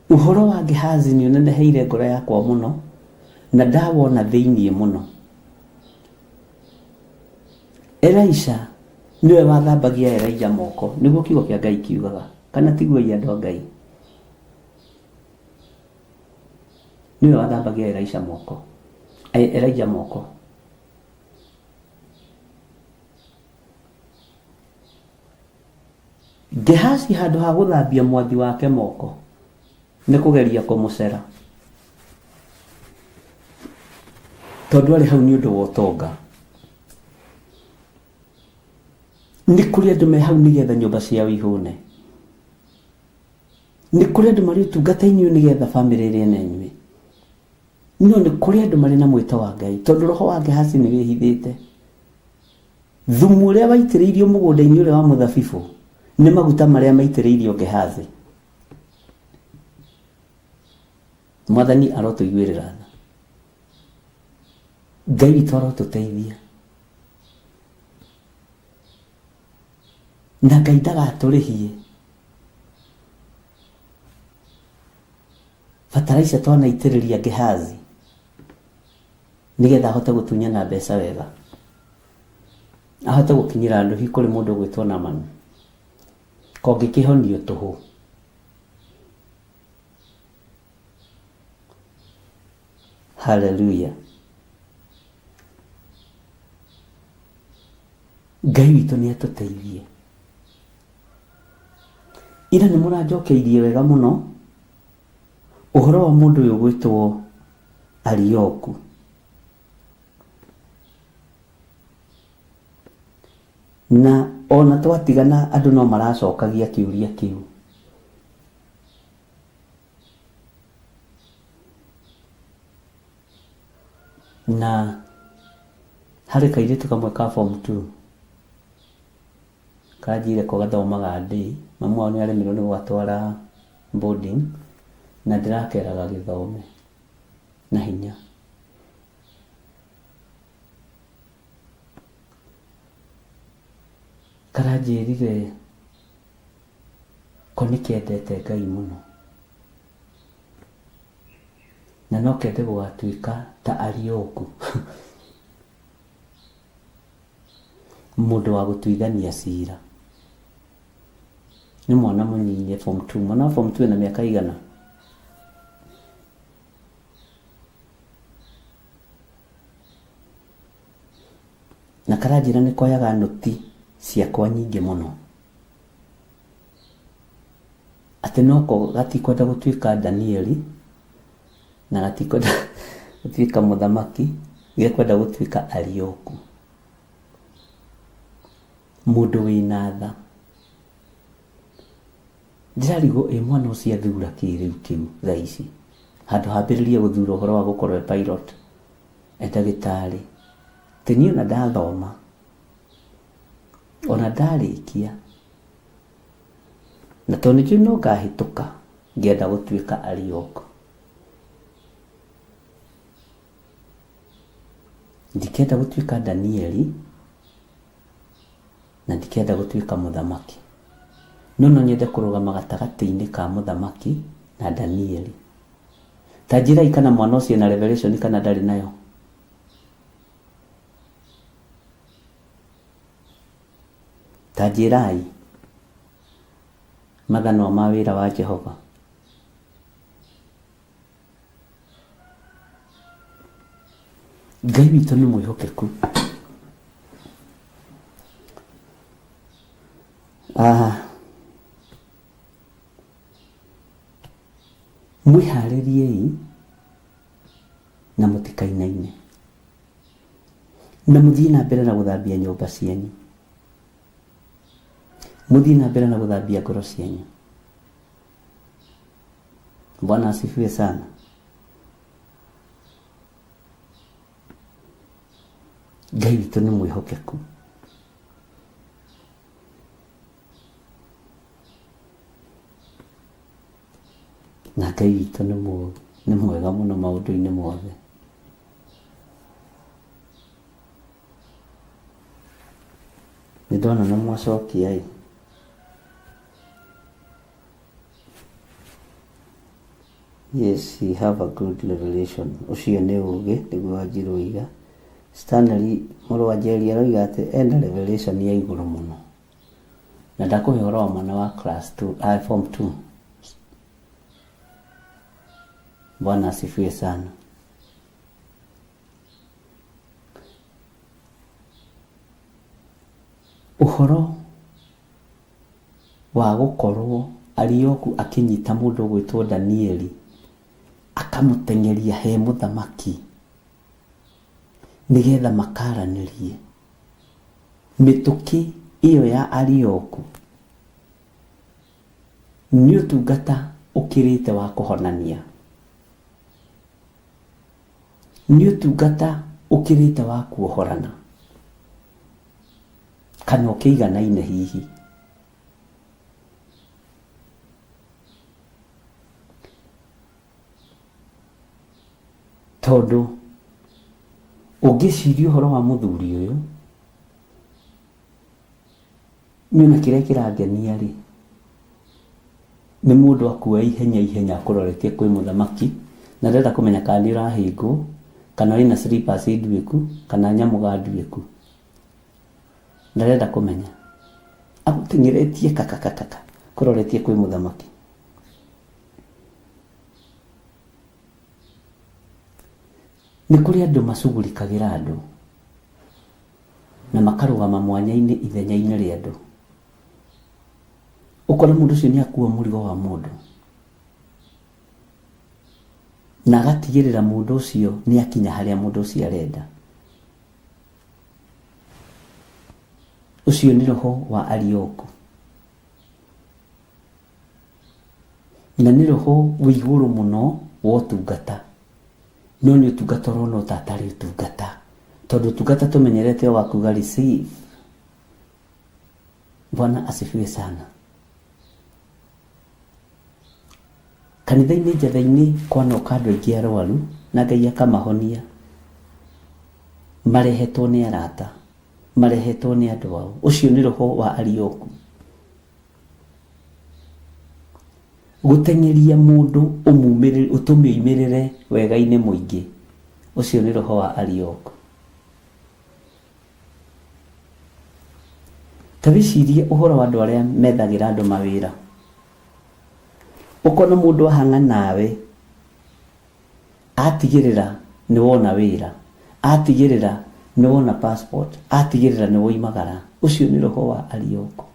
Ũhoro wa Gehazi nĩ ũneneheire ngoro yakwa mũno na ndawona thĩinĩ mũno. Elisha nĩwe wathambagia Elijah moko, nĩguo kiugo kĩa Ngai kiugaga. Kana tiguo ĩ andũ a Ngai? Nĩwe wathambagia Elisha moko. Elijah moko. Gehazi handũ ha gũthambia mwathi wake moko nĩ kũgeria kũmũcera tondũ arĩ hau nĩ ũndũ wa ũtonga. Nĩ kũrĩ andũ me hau nĩgetha nyũmba ciao ihũne. Nĩ kũrĩ andũ marĩ ũtungata-inĩ ũyũ nĩgetha bamĩrĩ ĩrĩe na ĩnyue. No nĩ kũrĩ andũ marĩ na mwĩto wa Ngai tondũ roho wa Gehazi nĩ wĩhithĩte. Thumu ũrĩa waitĩrĩirio mũgũnda-inĩ ũrĩa wa mũthabibũ nĩ maguta marĩa maitĩrĩirio Gehazi. Mwathani arotũiguĩrĩra tha. Ngai witũ arotũteithia. Na Ngai ndagatũrĩhie. Bataraica twanaitĩrĩria Gehazi nĩgetha ahote gũtunyana mbeca wega. Ahote gũkinyĩra nduhi kũrĩ mũndũ ũgwĩtwo Naman. Kongĩkĩhonio tũhũ. Hallelujah. Ngai witũ nĩ atũteithie. Ira nĩ mũranjokeirie wega mũno ũhoro wa mũndũ ũyũ ũgwĩtwo Arioku. Na ona twatigana andũ no maracokagia kĩũria kĩu. Na harĩ kairĩtu kamwe ka form 2 kanjire ko gathomaga ndĩ, mamu wao nĩ aremirwo nĩ gũgatwara boarding na ndĩrakeraga gĩthome na hinya. Karanjĩrire ko nĩ kendete Ngai mũno na no kende gũgatuĩka ta Arioku mũndũ wa gũtuithania cira. Nĩ mwana mũnyinyi e form 2. Mwana wa form 2 ena mĩaka igana? Na karanjĩra nĩ koyaga nũti ciakwa nyingĩ mũno. Atĩ noko gatikwenda gũtuĩka Danieli na gatikwenda gũtuĩka mũthamaki, gekwenda gũtuĩka Arioku. Mũndũ wĩna tha. Ndĩrarigwo ĩ mwana ũcio athura kĩ rĩu kĩu thaa ici handũ hambĩrĩrie gũthura ũhoro wa gũkorwo e pilot, e ndagĩtarĩ. Atĩ niĩ ona ndathoma, ona ndarĩkia, na tondũ nĩnjũĩ no ngahĩtũka, ngĩenda gũtuĩka Ariok. Ndikenda gũtuĩka Danieli, na ndikenda gũtuĩka mũthamaki. No no nyende kũrũgama gatagatĩ-inĩ ka mũthamaki na Danieli. Ta njĩrai kana mwana ũcio ena revelation kana ndarĩ nayo. Ta njĩrai mathanwa ma wĩra wa Jehova. Ngai witũ nĩ mwĩhokeku. Ah, mwĩharĩriei na mũtikainaine na mũthiĩ na mbere na gũthambia nyũmba cianyu, mũthiĩ na mbere na gũthambia ngoro cianyu. Bwana asifiwe sana. Ngai witũ nĩ mwĩhokeku. Na Ngai witũ nĩ mũũgĩ, nĩ mwega mũno maũndũ-inĩ mothe. Nĩ ndona nĩ mwacokia ĩ. Yes, he have a good revelation. Ũcio nĩ ũgĩ, nĩguo Wanjiru oiga. Stanley mũrũ wa Njeri aroiga atĩ ena revelation ya igũrũ mũno. Na ndakũhe ũhoro wa mwana wa class 2, ah, form 2. Bwana asifiwe sana. Ũhoro wa gũkorwo Arioku akĩnyita mũndũ ũgwĩtwo Danieli akamũteng'eria he mũthamaki nĩgetha makaranĩrie. Mĩtũkĩ ĩyo ya Arioku nĩ ũtungata ũkĩrĩte wa kũhonania. Nĩ ũtungata ũkĩrĩte wa kuohorana kana ũkĩiganaine hihi. Tondũ ũngĩciria ũhoro wa mũthuri ũyũ, niĩ ona kĩrĩa kĩrangenia rĩ, nĩ mũndũ akua ihenya ihenya akũroretie kwĩ mũthamaki, na ndarenda kũmenya kana nĩ ũrahĩngwo, kana wĩna slippers nduĩku, kana nyamũga nduĩku. Ndarenda kũmenya. Agũteng'eretie kakakakaka kũroretie kwĩ mũthamaki. Nĩ kũrĩ andũ macugurikagĩra andũ na makarũgama mwanya-inĩ ithenya-inĩ rĩa andũ. Ũkona mũndũ ũcio nĩ akua mũrigo wa mũndũ na agatigĩrĩra mũndũ ũcio nĩ akinya harĩa mũndũ ũcio arenda. Ũcio nĩ roho wa Arioku. Na nĩ roho wĩ igũrũ mũno wa ũtungata. No nĩ ũtungata ũronwo ta atarĩ ũtungata. Tondũ ũtungata tũmenyerete o wa kuga receive. Bwana asifiwe sana. Kanitha-inĩ njatha-inĩ kwanoka andũ aingĩ arwaru na Ngai akamahonia. Marehetwo nĩ arata, marehetwo nĩ andũ ao. Ũcio nĩ roho wa Arioku. Gũteng'eria mũndũ ũtũme oimĩrĩre wega-inĩ mũingĩ, ũcio nĩ roho wa Arioku. Ta wĩcirie ũhoro wa andũ arĩa methagĩra andũ mawĩra. Ũkona mũndũ ahang'a nawe, atigĩrĩra nĩ wona wĩra, atigĩrĩra nĩ wona passport, atigĩrĩra nĩ woimagara. Ũcio nĩ roho wa Arioku.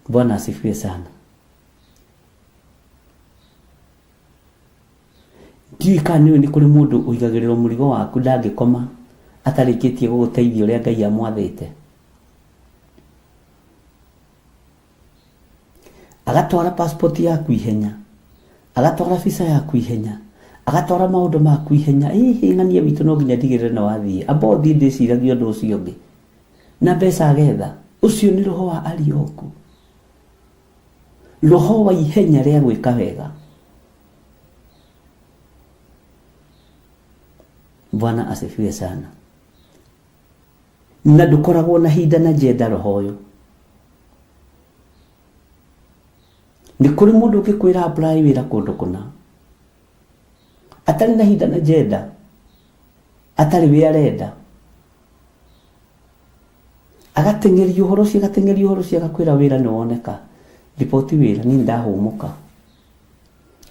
Bwana asifiwe sana. Ndiũĩ kana nĩũĩ nĩ kũrĩ mũndũ ũigagĩrĩrwo mũrigo waku ndangĩkoma atarĩkĩtie gũgũteithia ũrĩa Ngai amwathĩte. Agatwara passport yaku ihenya, agatwara visa yaku ihenya, agatwara maũndũ maku ihenya. Ĩhĩ ng'ania witũ no nginya ndigĩrĩre nĩ wathiĩ, amba ũthiĩ ndĩciragia ũndũ ũcio ũngĩ na mbeca agetha. Ũcio nĩ roho wa Arioku, roho wa ihenya rĩa gwĩka wega. Bwana asifiwe sana. Na ndũkoragwo na hinda na njenda roho ũyũ. Nĩ kũrĩ mũndũ ũngĩkwĩra apply wĩra kũndũ kũna atarĩ na hinda na njenda, atarĩ wĩ arenda, agateng'eria ũhoro ũcio, agateng'eria ũhoro ũcio, agakwĩra wĩra nĩ woneka, riboti wĩra, niĩ ndahũmũka.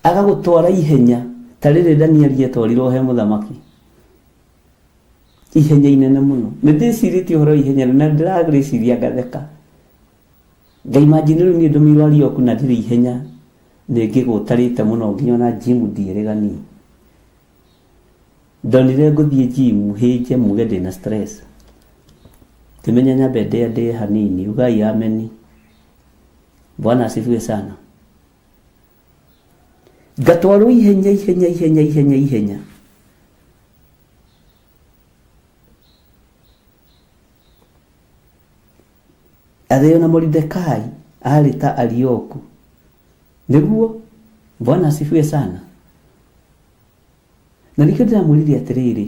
Agagũtwara ihenya ta rĩrĩ Danieli etwarirwo he mũthamaki, ihenya inene mũno. Nĩ ndĩcirĩtie ũhoro wa ihenya na ndĩrarĩciria ngatheka. Ngaimagine rĩu niĩ ndũmĩirwo Arioku na ndirĩ ihenya, nĩ ngĩgũtarĩte mũno nginya ona gym ndiĩrĩga niĩ. Ndonire ngũthiĩ gym hĩnje muge ndĩna stress. Ngĩmenya nyambe ndĩe ndĩe hanini, ugai ameni. Bwana asifiwe sana. Ngatwarwo ihenya ihenya ihenya ihenya ihenya. Athĩo na Moridekai aarĩ ta Arioku. Nĩguo, Bwana asifiwe sana. Na nĩkĩo ndĩramwĩrire atĩrĩrĩ,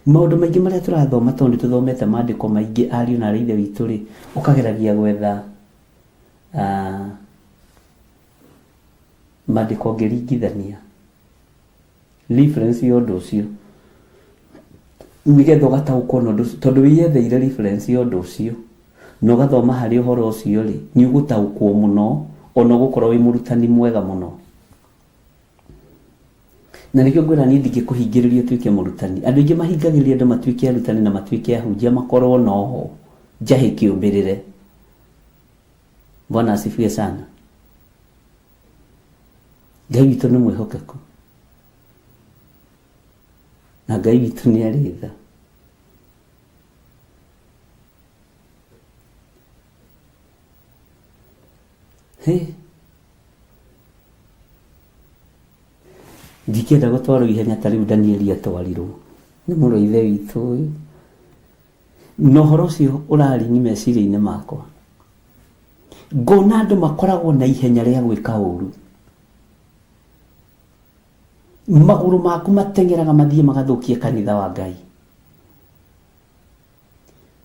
maũndũ maingĩ marĩa tũrathoma tondũ nĩ tũthomete maandĩko maingĩ ariũ na aarĩ a Ithe witũ rĩ, ũkageragia gwetha maandĩko ũngĩringithania reference ya ũndũ ũcio nĩgetha ũgataũkwo na ũndũ ũcio, tondũ wĩyetheire reference ya ũndũ ũcio na ũgathoma harĩ ũhoro ũcio rĩ, nĩ ũgũtaũkwo mũno ona ũgũkorwo wĩ mũrutani mwega mũno. Na nĩkĩo ngwĩra niĩ ndingĩkũhingĩrĩria ũtuĩke mũrutani. Andũ aingĩ mahingagĩrĩria andũ matuĩke arutani na matuĩke ahunjia makorwo noho njahĩ kĩũmbĩrĩre. Bwana asifiwe sana. Ngai witũ nĩ mwĩhokeku na Ngai witũ nĩ arĩ tha. Hĩ, ndingĩenda gũtwarwo ihenya ta rĩu Danieli atwarirwo nĩ mũrũ wa ithe witũ ũyũ. Na ũhoro ũcio ũraringi meciria-inĩ makwa. Ngona andũ makoragwo na ihenya rĩa gwĩka ũru. Magũrũ maku mateng'eraga mathiĩ magathũkie kanitha wa Ngai.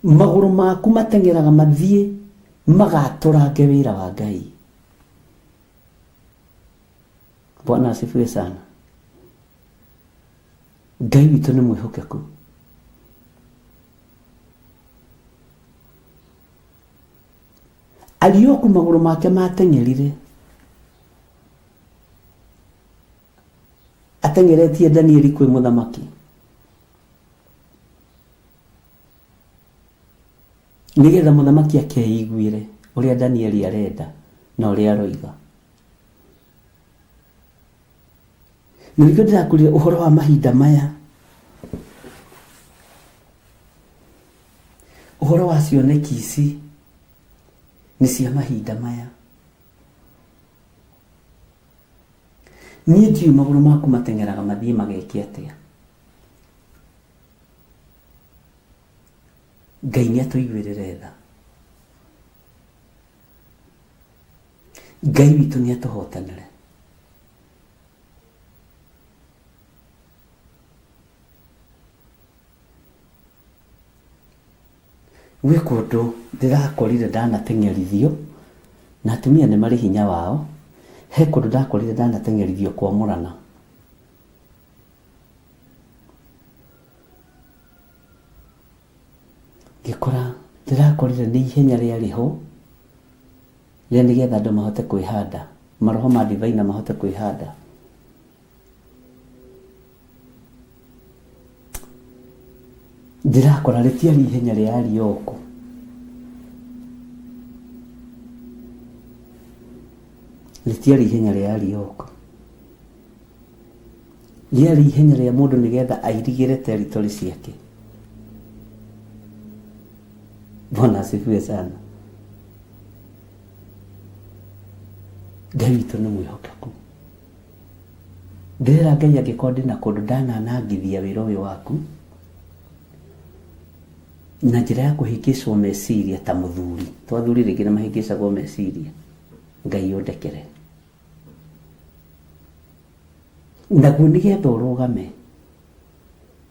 Magũrũ maku mateng'eraga mathiĩ magatũrange wĩra wa Ngai. Bwana asifiwe sana. Ngai witũ nĩ mwĩhokeku. Arioku magũrũ make mateng'erire ateng'eretie Danieli kwĩ mũthamaki nĩgetha mũthamaki akeiguĩre ũrĩa Danieli arenda na ũrĩa aroiga. Na nĩkĩo ndĩrakwĩrire ũhoro wa mahinda maya, ũhoro wa cioneki ici nĩ cia mahinda maya. Niĩ ndiũĩ magũrũ maku mateng'eraga mathiĩ mageke atĩa. Ngai nĩ atũiguĩrĩre tha. Ngai witũ nĩ atũhotanĩre. Gwĩ kũndũ ndĩrakorire ndanateng'erithio, na atumia nĩ marĩ hinya wao, he kũndũ ndakorire ndanateng'erithio kwamũrana. Ngĩkora ndĩrakorire nĩ ihenya rĩarĩ ho, rĩa nĩgetha andũ mahote kwĩhanda, maroho ma divaina mahote kwĩhanda. Ndĩrakora rĩtiarĩ ihenya rĩa Arioku. Rĩtiarĩ ihenya rĩa Arioku. Rĩarĩ ihenya rĩa mũndũ nĩgetha airigĩre territory ciake. Bwana asifiwe sana. Ngai witũ nĩ mwĩhokeku. Ndĩrera Ngai angĩkorwo ndĩna kũndũ ndananangithia wĩra ũyũ waku na njĩra ya kũhĩngĩcwo meciria ta mũthuri, to athuri rĩngĩ nĩ mahĩngĩcagwo meciria, Ngai ũndekere. Naguo nĩgetha ũrũgame,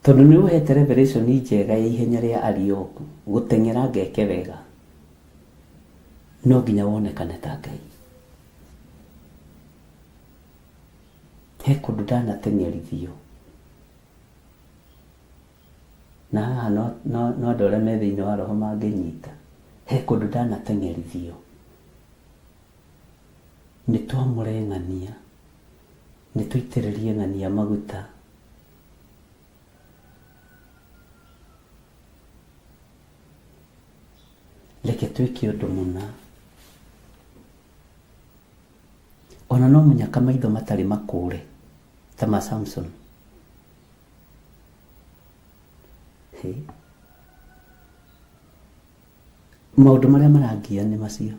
tondũ nĩ ũhete revelation njega ya ihenya rĩa Arioku, gũteng'era ngeke wega, no nginya wonekane ta Ngai. He kũndũ ndanateng'erithio, na haha no, no, no andũ arĩa me thĩinĩ wa roho mangĩnyita. He kũndũ ndanateng'erithio, nĩ twamũre ng'ania, nĩ tũitĩrĩrie ng'ania maguta. Reke twĩke ũndũ mũna. Ona no mũnyaka maitho matarĩ makũre ta ma Samson. Hĩ. Maũndũ marĩa marangia nĩ macio.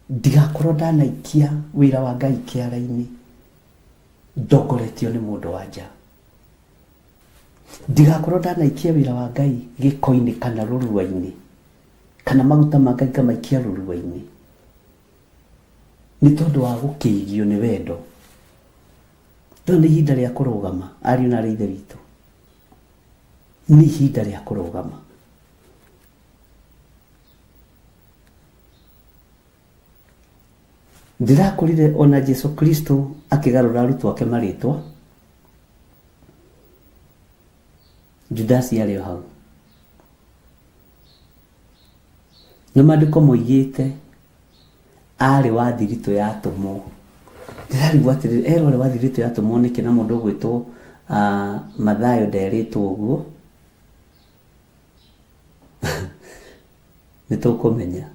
Ndigakorwo ndanaikia wĩra wa Ngai kĩara-inĩ ndongoretio nĩ mũndũ wa nja. Ndigakorwo ndanaikia wĩra wa Ngai gĩko-inĩ kana rũrua-inĩ kana maguta ma Ngai ngamaikia rũrua-inĩ nĩ tondũ wa gũkĩigio nĩ wendo. Rĩu nĩ ihinda rĩa kũrũgama ariũ na arĩ ithe witũ, nĩ ihinda rĩa kũrũgama. Ndĩrakorire ona Jesu Kristo akĩgarũra arutwo ake marĩtwa, Judasi arĩ o hau. Na maandĩko moigĩte arĩ wa thiritũ ya atũmwo. Ndĩrarigwo atĩrĩrĩ, erwo arĩ wa thiritũ ya atũmwo nĩkĩ na mũndũ ũgwĩtwo Mathayo nderĩtwo ũguo? Nĩ tũkũmenya.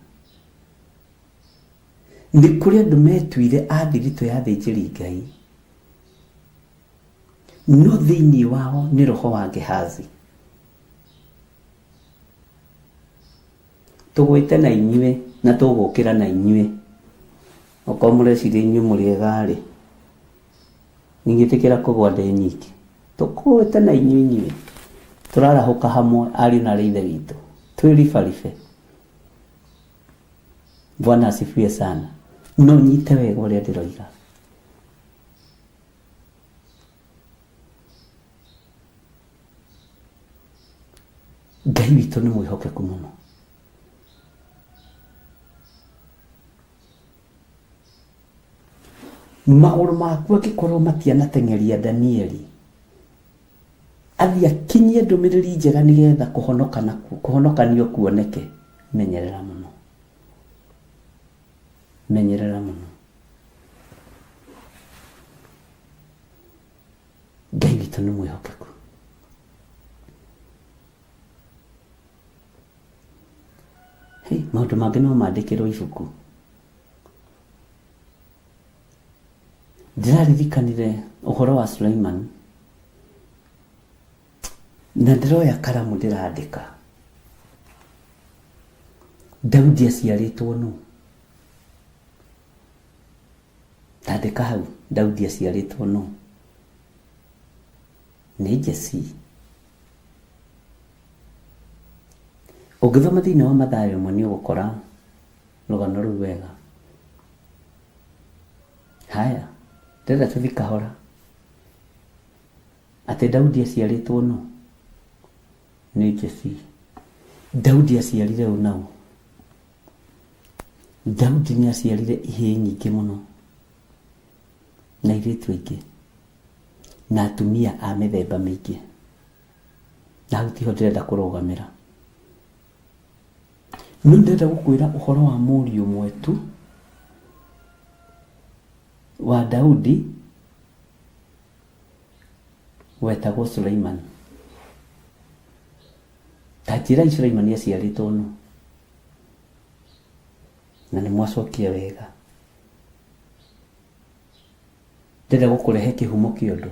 Nĩ kũrĩ andũ metuire a thiritũ ya athĩnjĩri Ngai, no thĩinĩ wao nĩ roho wa Gehazi. Tũgwĩte na inyuĩ na tũgũkĩra na inyuĩ. Okorwo mũreciria inyuĩ mũrĩ ega-rĩ, ndingĩtĩkĩra kũgwa ndĩ nyiki. Tũkũĩte na inyuĩ inyuĩ, tũrarahũka hamwe ariũ na arĩ ithe witũ, twĩribaribe. Bwana asifiwe sana. No nyite wega ũrĩa ndĩroiga. Ngai witũ nĩ mwĩhokeku mũno. Magũrũ maku angĩkorwo matianateng'eria Danieli, athiĩ akinyie ndũmĩrĩri njega nĩgetha kũhonokanio kuoneke, menyerera mũno. Menyerera mũno. Ngai witũ nĩ mwĩhokeku. Hey, maũndũ mangĩ no mandĩkĩrwo ibuku. Ndĩraririkanire ũhoro wa Suleiman na ndĩroya karamu ndĩrandĩka. Daudi aciarĩtwo nũ? Tandĩka hau, Daudi aciarĩtwo nũ? Nĩ Jesii. Ũngĩthoma thĩinĩ wa Mathayo ĩmwe nĩ ũgũkora rũgano rũu wega. Haya, ndĩrenda tũthiĩ kahora. Atĩ Daudi aciarĩtwo nũ? Nĩ Jesii. Daudi aciarire ũ na ũ? Daudi nĩ aciarire ihĩĩ nyingĩ mũno na airĩtu aingĩ na atumia a mĩthemba mĩingĩ. Na hau tiho ndĩrenda kũrũgamĩra. No ndĩrenda gũkwĩra ũhoro wa mũriũ ũmwe tu wa Daudi wetagwo Suleiman. Ta njĩrai Suleiman aciarĩtwo nũ? Na nĩ mwacokia wega. Ndĩrenda gũkũrehe kĩhumo kĩa ũndũ.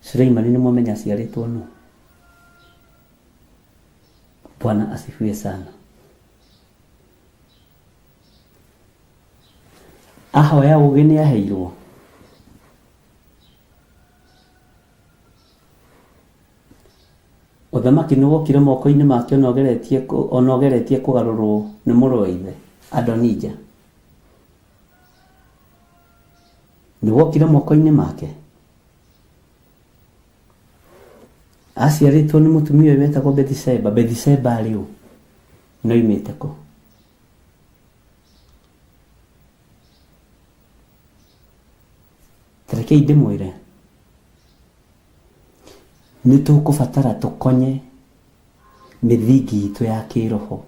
Suleimani nĩ mwamenya aciarĩtwo nũ? Bwana asifiwe sana. Ahoya ũũgĩ nĩ aheirwo. Ũthamaki nĩ wokire moko-inĩ make ona ũgeretie kũgarũrwo nĩ mũrũ wa ithe Adonija. Nĩ wokire moko-inĩ make. Aciarĩtwo nĩ mũtumia ũyũ wetagwo Bethisheba. Bethisheba arĩ ũ? Na oimĩte kũ? Ta rekei ndĩmwĩre, nĩ tũkũbatara tũkonye mĩthingi itũ ya kĩroho,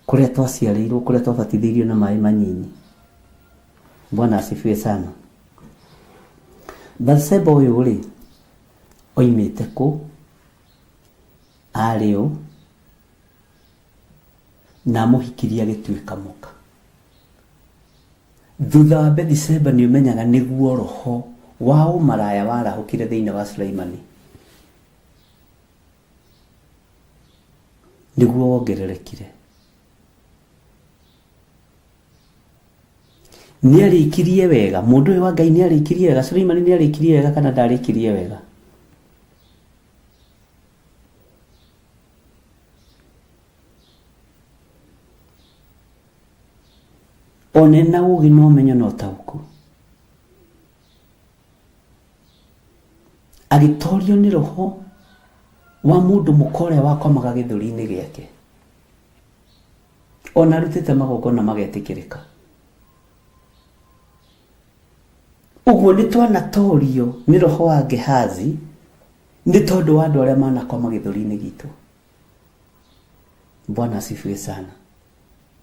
kũrĩa twaciarĩirwo, kũrĩa twabatithĩirio na maĩ manyinyi. Bwana asifiwe sana. Bathsheba ũyũ rĩ, oimĩte kũ? Arĩ ũ? Na amũhikirie agĩtuĩka mũka. Thutha wa Bethsheba nĩ ũmenyaga nĩguo roho wa ũmaraya warahũkire thĩinĩ wa Suleimani. Nĩguo wongererekire. Nĩ arĩkirie wega. Mũndũ ũyũ wa Ngai nĩ arĩkirie wega. Suleimani nĩ arĩkirie wega kana ndarĩkirie wega? Ona ena ũgĩ na ũmenyo na ũtaũku. Agĩtorio nĩ roho wa mũndũ mũka ũrĩa wakomaga gĩthũri-inĩ gĩake. Ona arutĩte magongona magetĩkĩrĩka. Ũguo nĩ twanatorio nĩ roho wa Gehazi nĩ tondũ wa andũ arĩa manakoma gĩthũri-inĩ gitũ. Bwana asifiwe sana.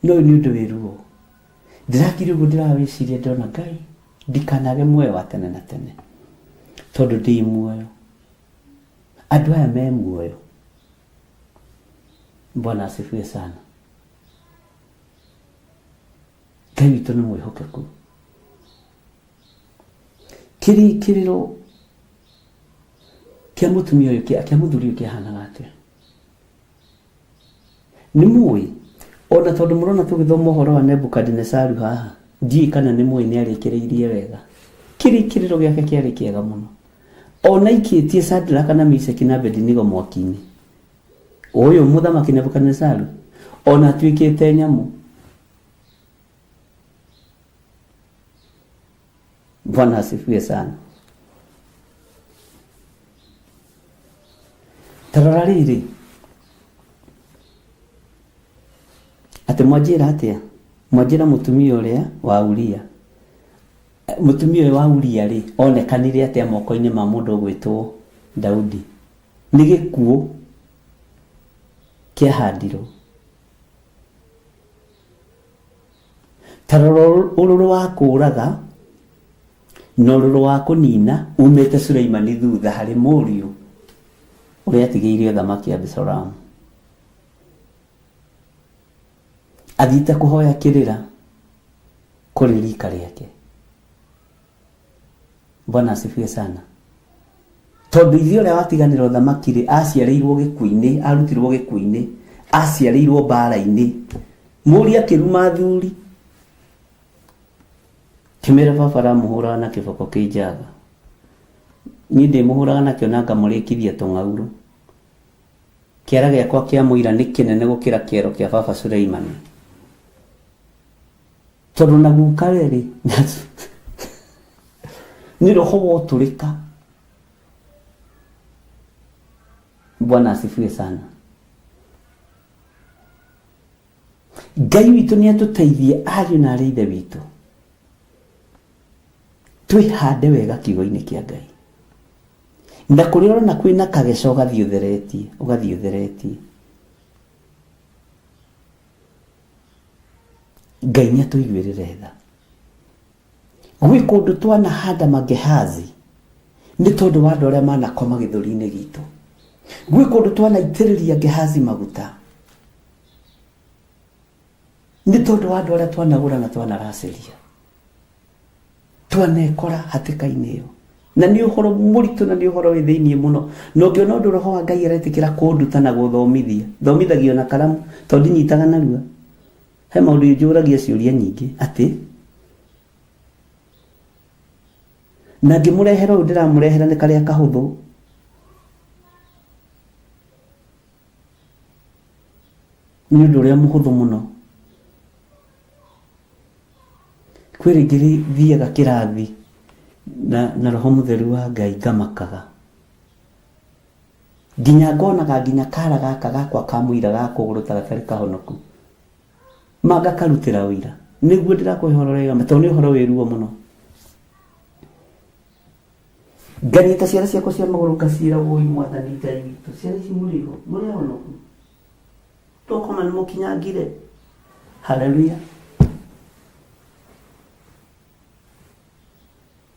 No ũyũ nĩ ũndũ wĩ ruo. Ndĩrakire ũguo ndĩrawĩciria ndĩrona Ngai ndikanage muoyo wa tene na tene tondũ ndĩ muoyo. Andũ aya me muoyo. Bwana asifiwe sana. Ngai witũ nĩ mwĩhokeku. Kĩrĩkĩrĩro kĩa mũtumia ũyũ kĩa mũthuri ũyũ kĩahanaga atĩa? Nĩ mũĩ, ona tondũ mũrona tũgĩthoma ũhoro wa Nebukadinesaru haha, ndiũĩ kana nĩ mũĩ nĩ arĩkĩrĩirie wega. Kĩrĩkĩrĩro gĩake kĩarĩ kĩega mũno. Ona aikĩtie Shadraka na Meshaki na Abednego mwaki-inĩ. Ũyũ mũthamaki Nebukadinesaru, ona atuĩkĩte nyamũ. Bwana asifiwe sana. Tarora rĩrĩ, atĩ mwanjĩra atĩa? Mwanjĩra mũtumia ũrĩa wa Uria. Mũtumia ũyũ wa Uria rĩ, onekanire atĩa moko-inĩ ma mũndũ ũgwĩtwo Daudi? Nĩ gĩkuũ kĩahandirwo. Ta rora ũrũrũ wa kũũraga na ũrũrũ wa kũniina umĩte Suleimani thutha harĩ mũriũ ũrĩa atigĩire ũthamaki Abisalomu. Athiĩte kũhoya kĩrĩra kũrĩ rika rĩake. Bwana asifiwe sana. Tondũ ithe ũrĩa watiganĩra ũthamaki rĩ, aciarĩirwo gĩkuũ-inĩ, arutirwo gĩkuũ-inĩ, aciarĩirwo mbara-inĩ. Mũriũ akĩruma athuri, kĩmera baba aramũhũraga na kĩboko kĩ njaga. Niĩ ndĩmũhũraga nakĩo na ngamũrĩkithia tũng'aurũ. Kĩara gĩakwa kĩa mũira nĩ kĩnene gũkĩra kĩero kĩa baba Suleimani. Tondũ na guka rĩ, nĩ roho wa ũtũrĩka. Bwana asifiwe sana. Ngai witũ nĩ atũteithie ariũ na arĩ ithe witũ twĩhande wega kiugo-inĩ kĩa Ngai. Na kũrĩa ũrona kwĩna kageca ũgathiĩ ũtheretie, ũgathiĩ ũtheretie. Ngai nĩ atũiguĩrĩre tha. Gwĩ kũndũ twanahanda magehazi nĩ tondũ wa andũ arĩa manakoma gĩthũri-inĩ gitũ. Gwĩ kũndũ twanaitĩrĩria Gehazi maguta nĩ tondũ wa andũ arĩa twanagũra na twanaracĩria. Twanekora hatĩka-inĩ ĩyo. Na nĩ ũhoro mũritũ na nĩ ũhoro wĩ thĩiniĩ mũno. Na ũngĩona ũndũ roho wa Ngai aretĩkĩra kũnduta na gũthomithia, thomithagio na karamu tondũ ndinyitaga narua. He maũndũ njũragia ciũria nyingĩ atĩ na ngĩmũrehera ũyũ ndĩramũrehera nĩ karĩa kahũthũ. Nĩ ũndũ ũrĩa mũhũthũ mũno. Kwĩ rĩngĩ thiaga kĩrathi na roho mũtheru wa Ngai ngamakaga. Nginya ngonaga nginya kara gaka gakwa ka mũira ga kũgũrũ ta gatarĩ kahonoku. Ma ngakarutĩra ũira. Nĩguo ndĩrakũhe ũhoro ũrĩa wa ma tondũ nĩ ũhoro wĩ ruo mũno. Nganyita ciara ciakwa cia magũrũ ngaciĩra woi mwathani Ngai witũ. Ciara ici mũrĩ ho, mũrĩ ahonoku. Tokoma nĩ mũkinyangire. Haleluya.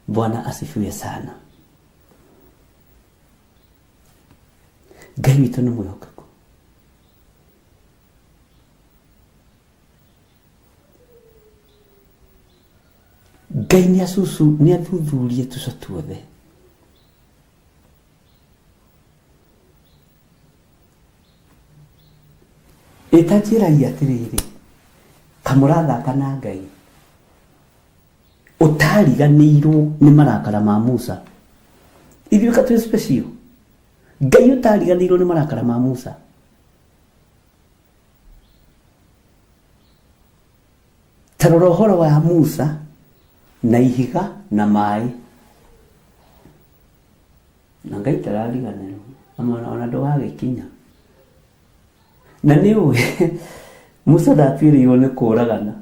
Bwana asifiwe sana. Ngai witũ nĩ mwĩhokeku. Ngai nĩ acucu nĩ athuthurie tũco tuothe. Ĩ ta njĩrai atĩrĩrĩ, ta mũrathaka na Ngai ũtariganĩirwo nĩ marakara ma Musa. Ithuĩ ka twĩ special. Ngai ũtariganĩirwo nĩ marakara ma Musa. Ta rora ũhoro wa Musa na ihiga na maĩ. Na Ngai ndarariganĩrwo ona ndũgagĩkinya. Na nĩ ũĩ Musa ndatuĩrĩirwo nĩ kũragana.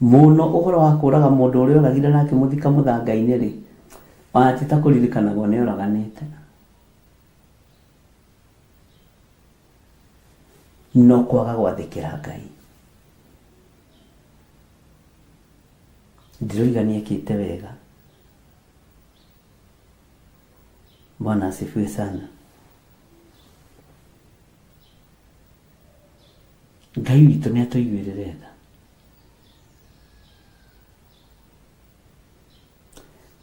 Mũno ũhoro wa kũraga mũndũ ũrĩa oragire na akĩmũthika mũthanga-inĩ rĩ, ona ti ta kũririkanagwo nĩ oraganĩte. No kwaga gwathĩkĩra Ngai. Ndiroiga nĩ ekĩte wega. Bwana asifiwe sana. Ngai witũ nĩ atũiguĩrĩre tha.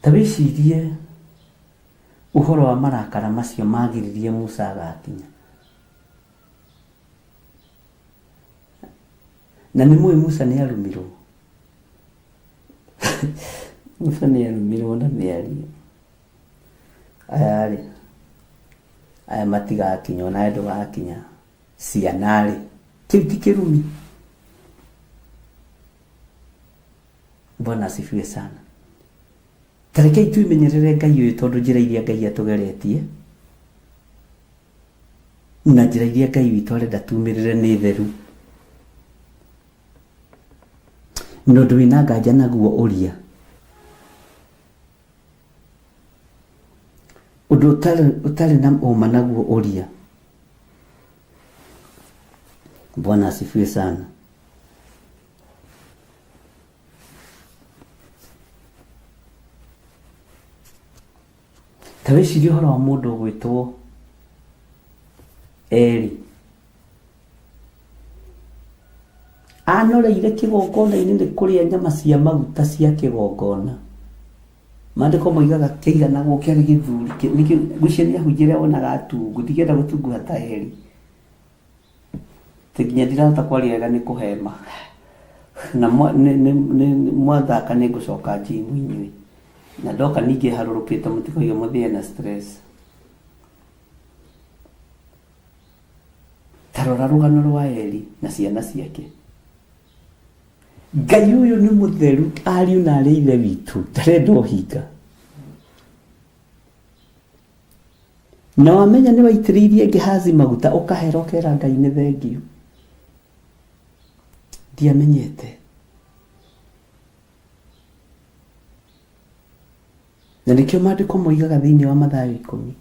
Ta wĩcirie ũhoro wa marakara macio magiririe Musa agakinya. Na nĩ mũĩ Musa nĩ arumirwo. Musa nĩ arumirwo na mĩario. Aya rĩ, aya matigakinya onawe ndũgakinya. Ciana rĩ, kĩu ti kĩrumi. Bwana asifiwe sana. Ta rekei twĩmenyerere Ngai ũyũ tondũ njĩra iria Ngai atũgeretie na njĩra iria Ngai witũ arenda tumĩrĩre nĩ theru. Na ũndũ wĩna nganja naguo ũria. Ũndũ ũtarĩ na ũma naguo ũria. Bwana asifiwe sana. Ta wĩcirie ũhoro wa mũndũ ũgwĩtwo Eli. Anoreire kĩgongona-inĩ nĩ kũrĩa nyama cia maguta cia kĩgongona. Maandĩko moigaga kĩaiganagwo kĩarĩ gĩthuri, ngwĩciria nĩ ahunjia arĩa wonaga atungu, ndingĩenda gũtunguha ta Eli. Atĩ nginya ndirahota kwaria wega nĩ kũhema. Na mwathaka nĩ ngũcoka njimu inyuĩ. Na ndoka ningĩ harũrũkĩte mũtikoige mũthĩe na stress. Ta rora rũgano rwa Eli na ciana ciake. Ngai ũyũ nĩ mũtheru ariũ na arĩ ithe witũ ndarenda ũhinga. Na wamenya nĩ waitĩrĩirie Gehazi maguta ũkahera ũkera Ngai nĩ thengiũ. Ndiamenyete. Na nĩkĩo maandĩko moigaga thĩinĩ wa Mathayo ikũmi.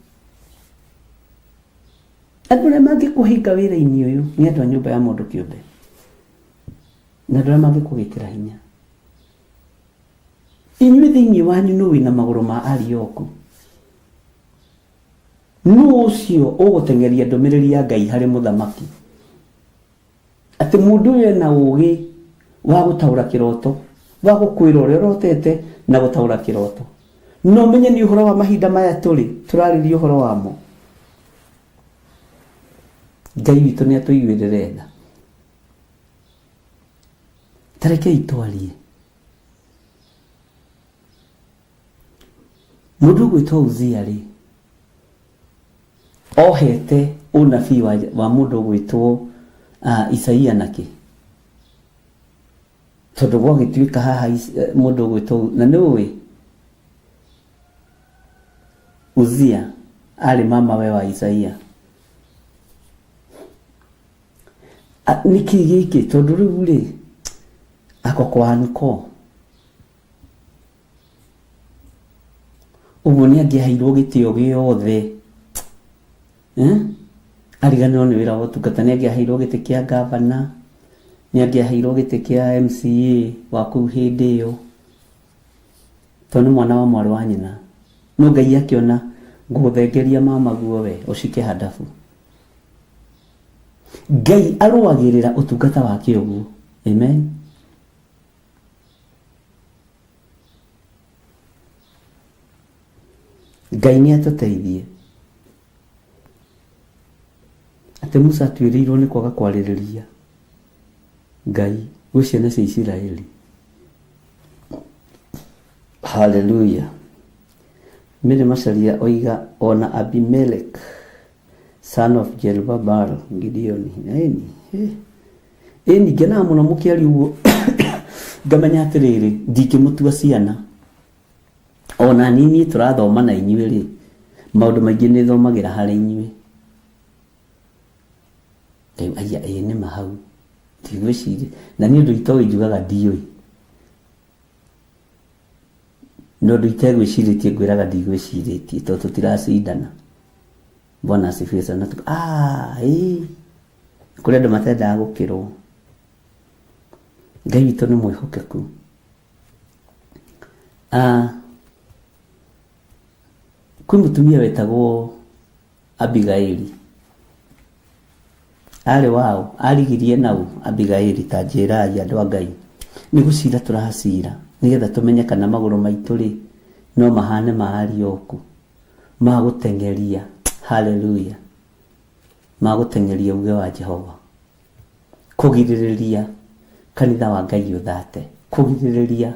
Andũ arĩa mangĩkũhinga wĩra-inĩ ũyũ nĩ andũ a nyũmba ya mũndũ kĩũmbe. Na andũ arĩa mangĩkũgĩtĩra hinya. Inyuĩ thĩinĩ wanyu nũ wĩna magũrũ ma Arioku? Nũ ũcio ũgũteng'eria ndũmĩrĩri ya Ngai harĩ mũthamaki? Atĩ mũndũ ũyũ ena ũũgĩ wa gũtaũra kĩroto. Wa gũkwĩra ũrĩa ũrotete na gũtaũra kĩroto. No menye nĩ ũhoro wa mahinda maya tũrĩ tũrarĩria ũhoro wamo. Ngai witũ nĩ atũiguĩrĩre tha. Ta rekei twarie. Mũndũ ũgwĩtwo Uzia rĩ, ohete ũnabii wa, wa mũndũ ũgwĩtwo Isaia nakĩ? Tondũ gwagĩtuĩka haha mũndũ ũgwĩtwo na nĩ ũĩ Uzia arĩ mama we wa Isaia. Nĩkĩ gĩkĩ? Tondũ rĩu rĩ ako kwa ũguo nĩ angĩaheirwo gĩtĩo gĩothe eh? Ariganĩrwo nĩ wĩra wa ũtungata, nĩ angĩaheirwo gĩtĩ kĩa gavana, nĩ angĩaheirwo gĩtĩ kĩa MCA wa kũu hĩndĩ ĩyo, tondũ nĩ mwana wa mwarĩ wa nyina. No Ngai akĩona ngũgũthengeria mama guo we ũcike handabu. Ngai arũagĩrĩra ũtungata wake ũguo. Amen. Ngai nĩ atũteithie. Atĩ Musa atuĩrĩirwo nĩ kwaga kwarĩrĩria Ngai gwĩ ciana cia Isiraeli. Haleluya. Mary Macharia oiga ona Abimelech son of Jerubbaal Gideoni. Ĩni, ĩni ngenaga mũno mũkĩaria ũguo ngamenya atĩrĩrĩ ndingĩmũtua ciana ona niĩ tũrathoma na inyuĩ rĩ maũndũ maingĩ nĩ thomagĩra harĩ inyuĩ. Rĩu aya ĩĩ nĩ ma hau ndigwĩciria na niĩ ũndũ itoĩ njugaga ndiũĩ na ũndũ itegwĩcirĩtie ngwĩraga ndigwĩcirĩtie tondũ tũtiracindana. Bwana asifiwe sana. Ah, ĩĩ kũrĩ andũ matendaga gũkĩrwo. Ngai witũ nĩ mwĩhokeku. Ah, kwĩ mũtumia wetagwo Abigaili. Arĩ waũ? Arigirie naũ Abigaili? Ta njĩrai andũ a Ngai. Nĩ gũcira tũracira nĩgetha tũmenye kana magũrũ maitũ rĩ no mahane ma Arioku ma gũteng'eria, haleluya, ma gũteng'eria uge wa Jehova, kũgirĩrĩria kanitha wa Ngai ũthate, kũgirĩrĩria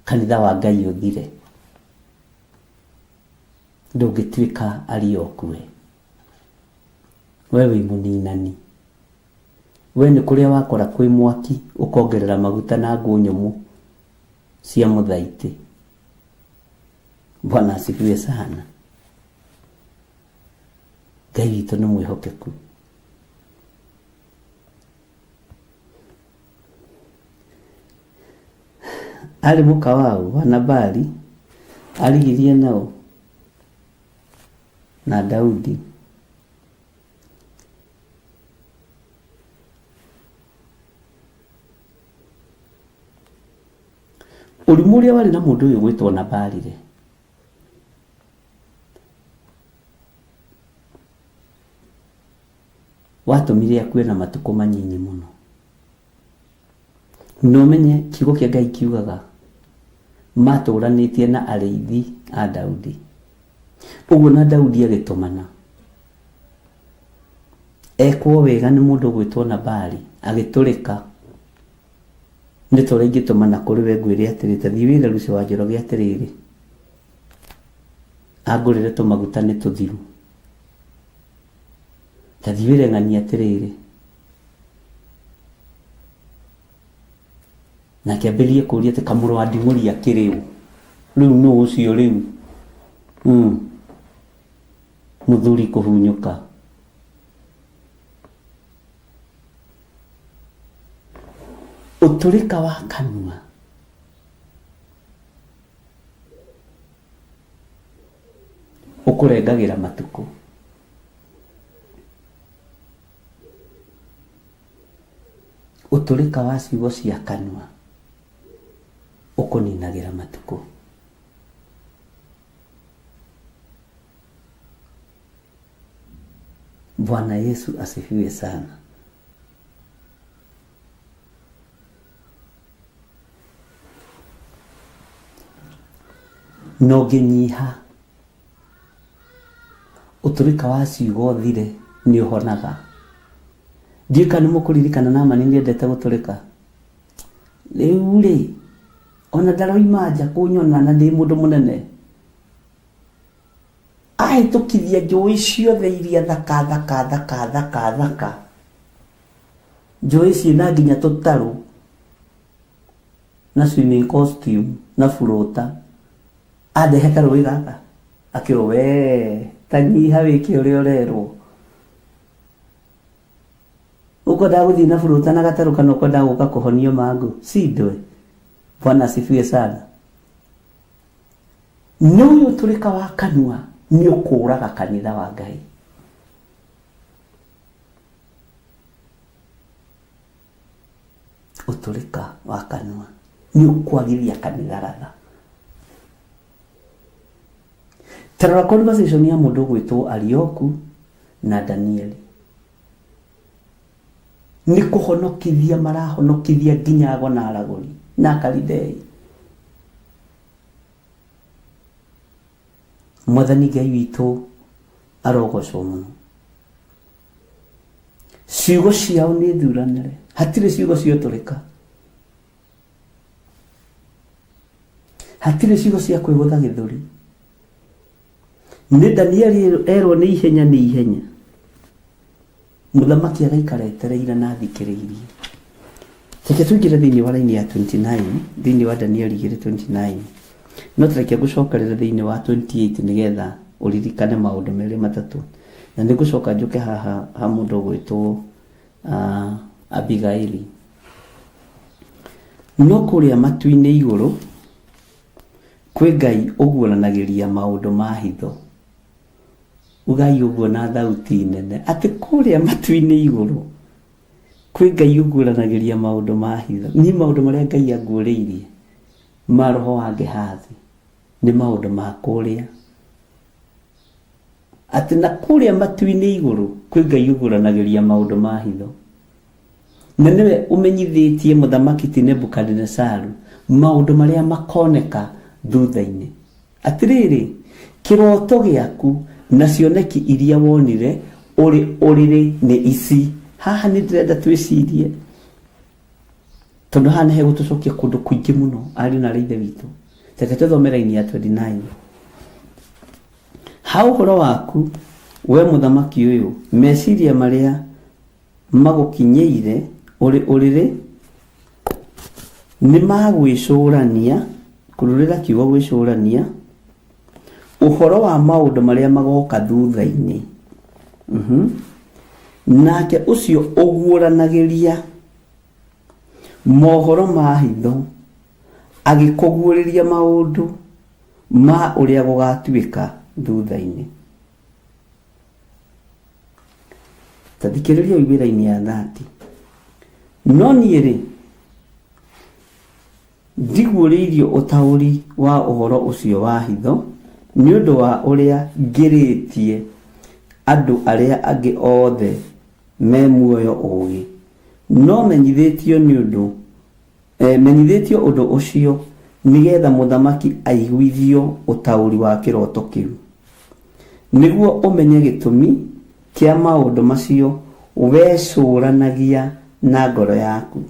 kanitha wa Ngai ũthire. Ndũngĩtuĩka Arioku we. We wĩ mũninani. We nĩ kũrĩa wakora kwĩ mwaki ũkongerera maguta na ngũ nyũmũ cia mũthaitĩ. Bwana asifiwe sana. Ngai witũ nĩ mwĩhokeku. Arĩ mũka waũ wa Nabali arigirie naũ na Daudi. Ũrimũ ũrĩa warĩ na mũndũ ũyũ gwĩtwo Nabali rĩ, watũmire akue na matukũ manyinyi mũno. Na ũmenye kiugo kĩa Ngai kiugaga matũranĩtie na arĩithi a Daudi. Ũguo na Daudi agĩtũmana ekwo wega nĩ mũndũ ũgwĩtwo Nabali, agĩtũrĩka. Nĩ ta ũrĩa ingĩtũmana kũrĩ we ngwĩre atĩrĩ, ta thiĩ wĩre Lucy wa Njoroge atĩrĩrĩ, angũrĩre tũmaguta nĩ tũthiru. Ta thiĩ wĩre ng'ania atĩrĩrĩ, nake ambĩrĩrie kũria atĩ kamũrũ wa nding'ũri akĩrĩ ũ? Rĩu nũ ũcio rĩu? Mũthuri kũhunyũka. Ũtũrĩka wa kanua ũkũrengagĩra matukũ. Ũtũrĩka wa ciugo cia kanua ũkũninagĩra matukũ. Bwana Yesu asifiwe sana. Na ũngĩnyiha, ũtũrĩka wa ciugo thire nĩ ũhonaga. Ndiũĩ kana nĩ mũkũririkana Naamani nĩ endete gũtũrĩka. Rĩu rĩ, ona ndaroima nja kũnyona na ndĩ mũndũ mũnene. Ahĩtũkithia njũĩ ciothe iria thaka thaka thaka thaka thaka. Njũĩ ciĩna nginya tũtarũ na swimming costume na burũta. Andehe karũĩ gaka akĩrwo we ta nyiha wĩke ũrĩa ũrerwo. Ũkwendaga gũthiĩ na burũta na gatarũ kana ũkwendaga gũka kũhonio mangũ? Sindwe. Bwana asifiwe sana. Nĩ ũyũ ũtũrĩka wa kanua nĩ ũkũraga kanitha wa Ngai. Ũtũrĩka wa kanua nĩ ũkwagithia kanitha ratha. Tarora conversation ya mũndũ ũgwĩtwo Arioku na Danieli. Nĩ kũhonokithia marahonokithia nginya ago na aragũri na Akalidei. Mwathani Ngai witũ arogocwo mũno. Ciugo ciao nĩ thuranĩre, hatirĩ ciugo ciotũrĩka, hatirĩ ciugo cia kwĩgũtha gĩthũri. Nĩ Danieli erwo nĩ ihenya nĩ ihenya, mũthamaki agaikara etereire na athikĩrĩirie. Reke tũingĩre thĩinĩ wa raini ya 29 thĩinĩ wa Danieli 2:29. No tareke ngũcokerere thĩinĩ wa 28 nĩgetha ũririkane maũndũ merĩ matatũ. Na nĩ ngũcoka njũke haha ha mũndũ ũgwĩtwo uh, Abigaili. No kũrĩa matu-inĩ igũrũ kwĩ Ngai ũguũranagĩria maũndũ ma hitho. Ugai ũguo na thauti nene atĩ kũrĩa matu-inĩ igũrũ kwĩ Ngai ũguũranagĩria maũndũ ma hitho. Niĩ maũndũ marĩa Ngai anguũrĩirie ma roho wa Gehazi nĩ maũndũ ma kũrĩa atĩ na kũrĩa matu-inĩ igũrũ kwĩ Ngai ũguũranagĩria maũndũ ma hitho. Na nĩwe ũmenyithĩtie mũthamaki ti Nebukadinesaru maũndũ marĩa makoneka thutha-inĩ. Atĩrĩrĩ, kĩroto gĩaku na cioneki iria wonire ũrĩ ũrĩrĩ nĩ ici. Haha nĩ ndĩrenda twĩcirie tondũ haha nĩ hegũtũcokia kũndũ kũingĩ mũno ariũ na aarĩ a Ithe witũ. Reke tũthome raini ya 29. Ha ũhoro waku, we mũthamaki ũyũ, meciria marĩa magũkinyĩire ũrĩ ũrĩrĩ nĩ ma gwĩcũrania, kururĩra kiugo gwĩcũrania, ũhoro wa maũndũ marĩa magoka thutha-inĩ. Nake ũcio ũguũranagĩria mohoro ma hitho agĩkũguũrĩria maũndũ ma ũrĩa gũgatuĩka thutha-inĩ. Ta thikĩrĩria ũigue raini ya thati. No niĩ-rĩ, ndiguũrĩirio ũtaũri wa ũhoro ũcio wa hitho nĩ ũndũ wa ũrĩa ngĩrĩtie andũ arĩa angĩ othe me muoyo ũũgĩ, no menyithĩtio nĩ ũndũ menyithĩtio ũndũ ũcio nĩgetha mũthamaki aiguithio ũtaũri wa kĩroto kĩu, nĩguo ũmenye gĩtũmi kĩa maũndũ macio wecũranagia na ngoro yaku.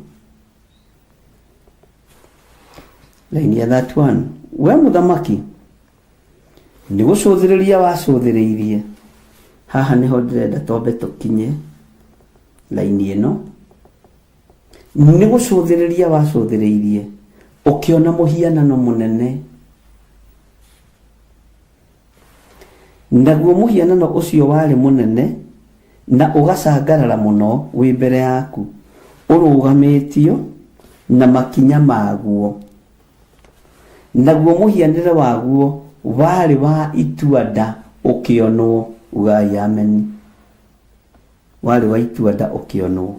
Laini ya 31. We mũthamaki, nĩ gũcũthĩrĩria wacũthĩrĩirie. Haha nĩho ndĩrenda twambe tũkinye laini ĩno. Nĩ gũcũthĩrĩria wacũthĩrĩirie, ũkĩona mũhianano mũnene. Naguo mũhianano ũcio warĩ mũnene na ũgacangarara mũno wĩ mbere yaku, ũrũgamĩtio na makinya maguo. Naguo mũhianĩre waguo warĩ wa itua-nda ũkĩonwo. Ugai ameni. Warĩ wa itua-nda ũkĩonwo.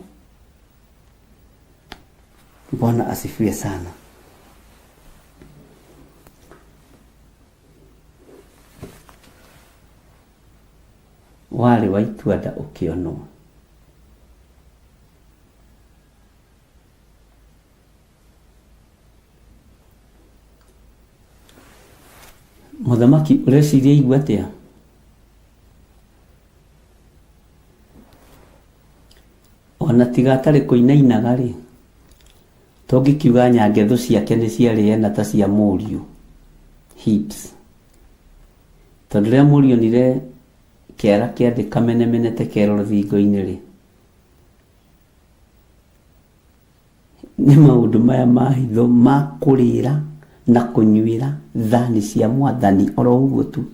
Bwana asifiwe sana. Warĩ wa itua-nda ũkĩonwo. Mũthamaki ũreciria aigua atĩa? Ona tiga atarĩ kũinainaga rĩ, tũngĩkiuga nyangethu ciake nĩ ciarĩ ena ta cia mũriũ hips. Tondũ rĩrĩa mũriũ onire kĩara kĩa thĩ kamenemenete kero rũthingo-inĩ rĩ, nĩ maũndũ maya ma hitho ma kũrĩra na kũnyuĩra thani cia mwathani oro ũguo tu.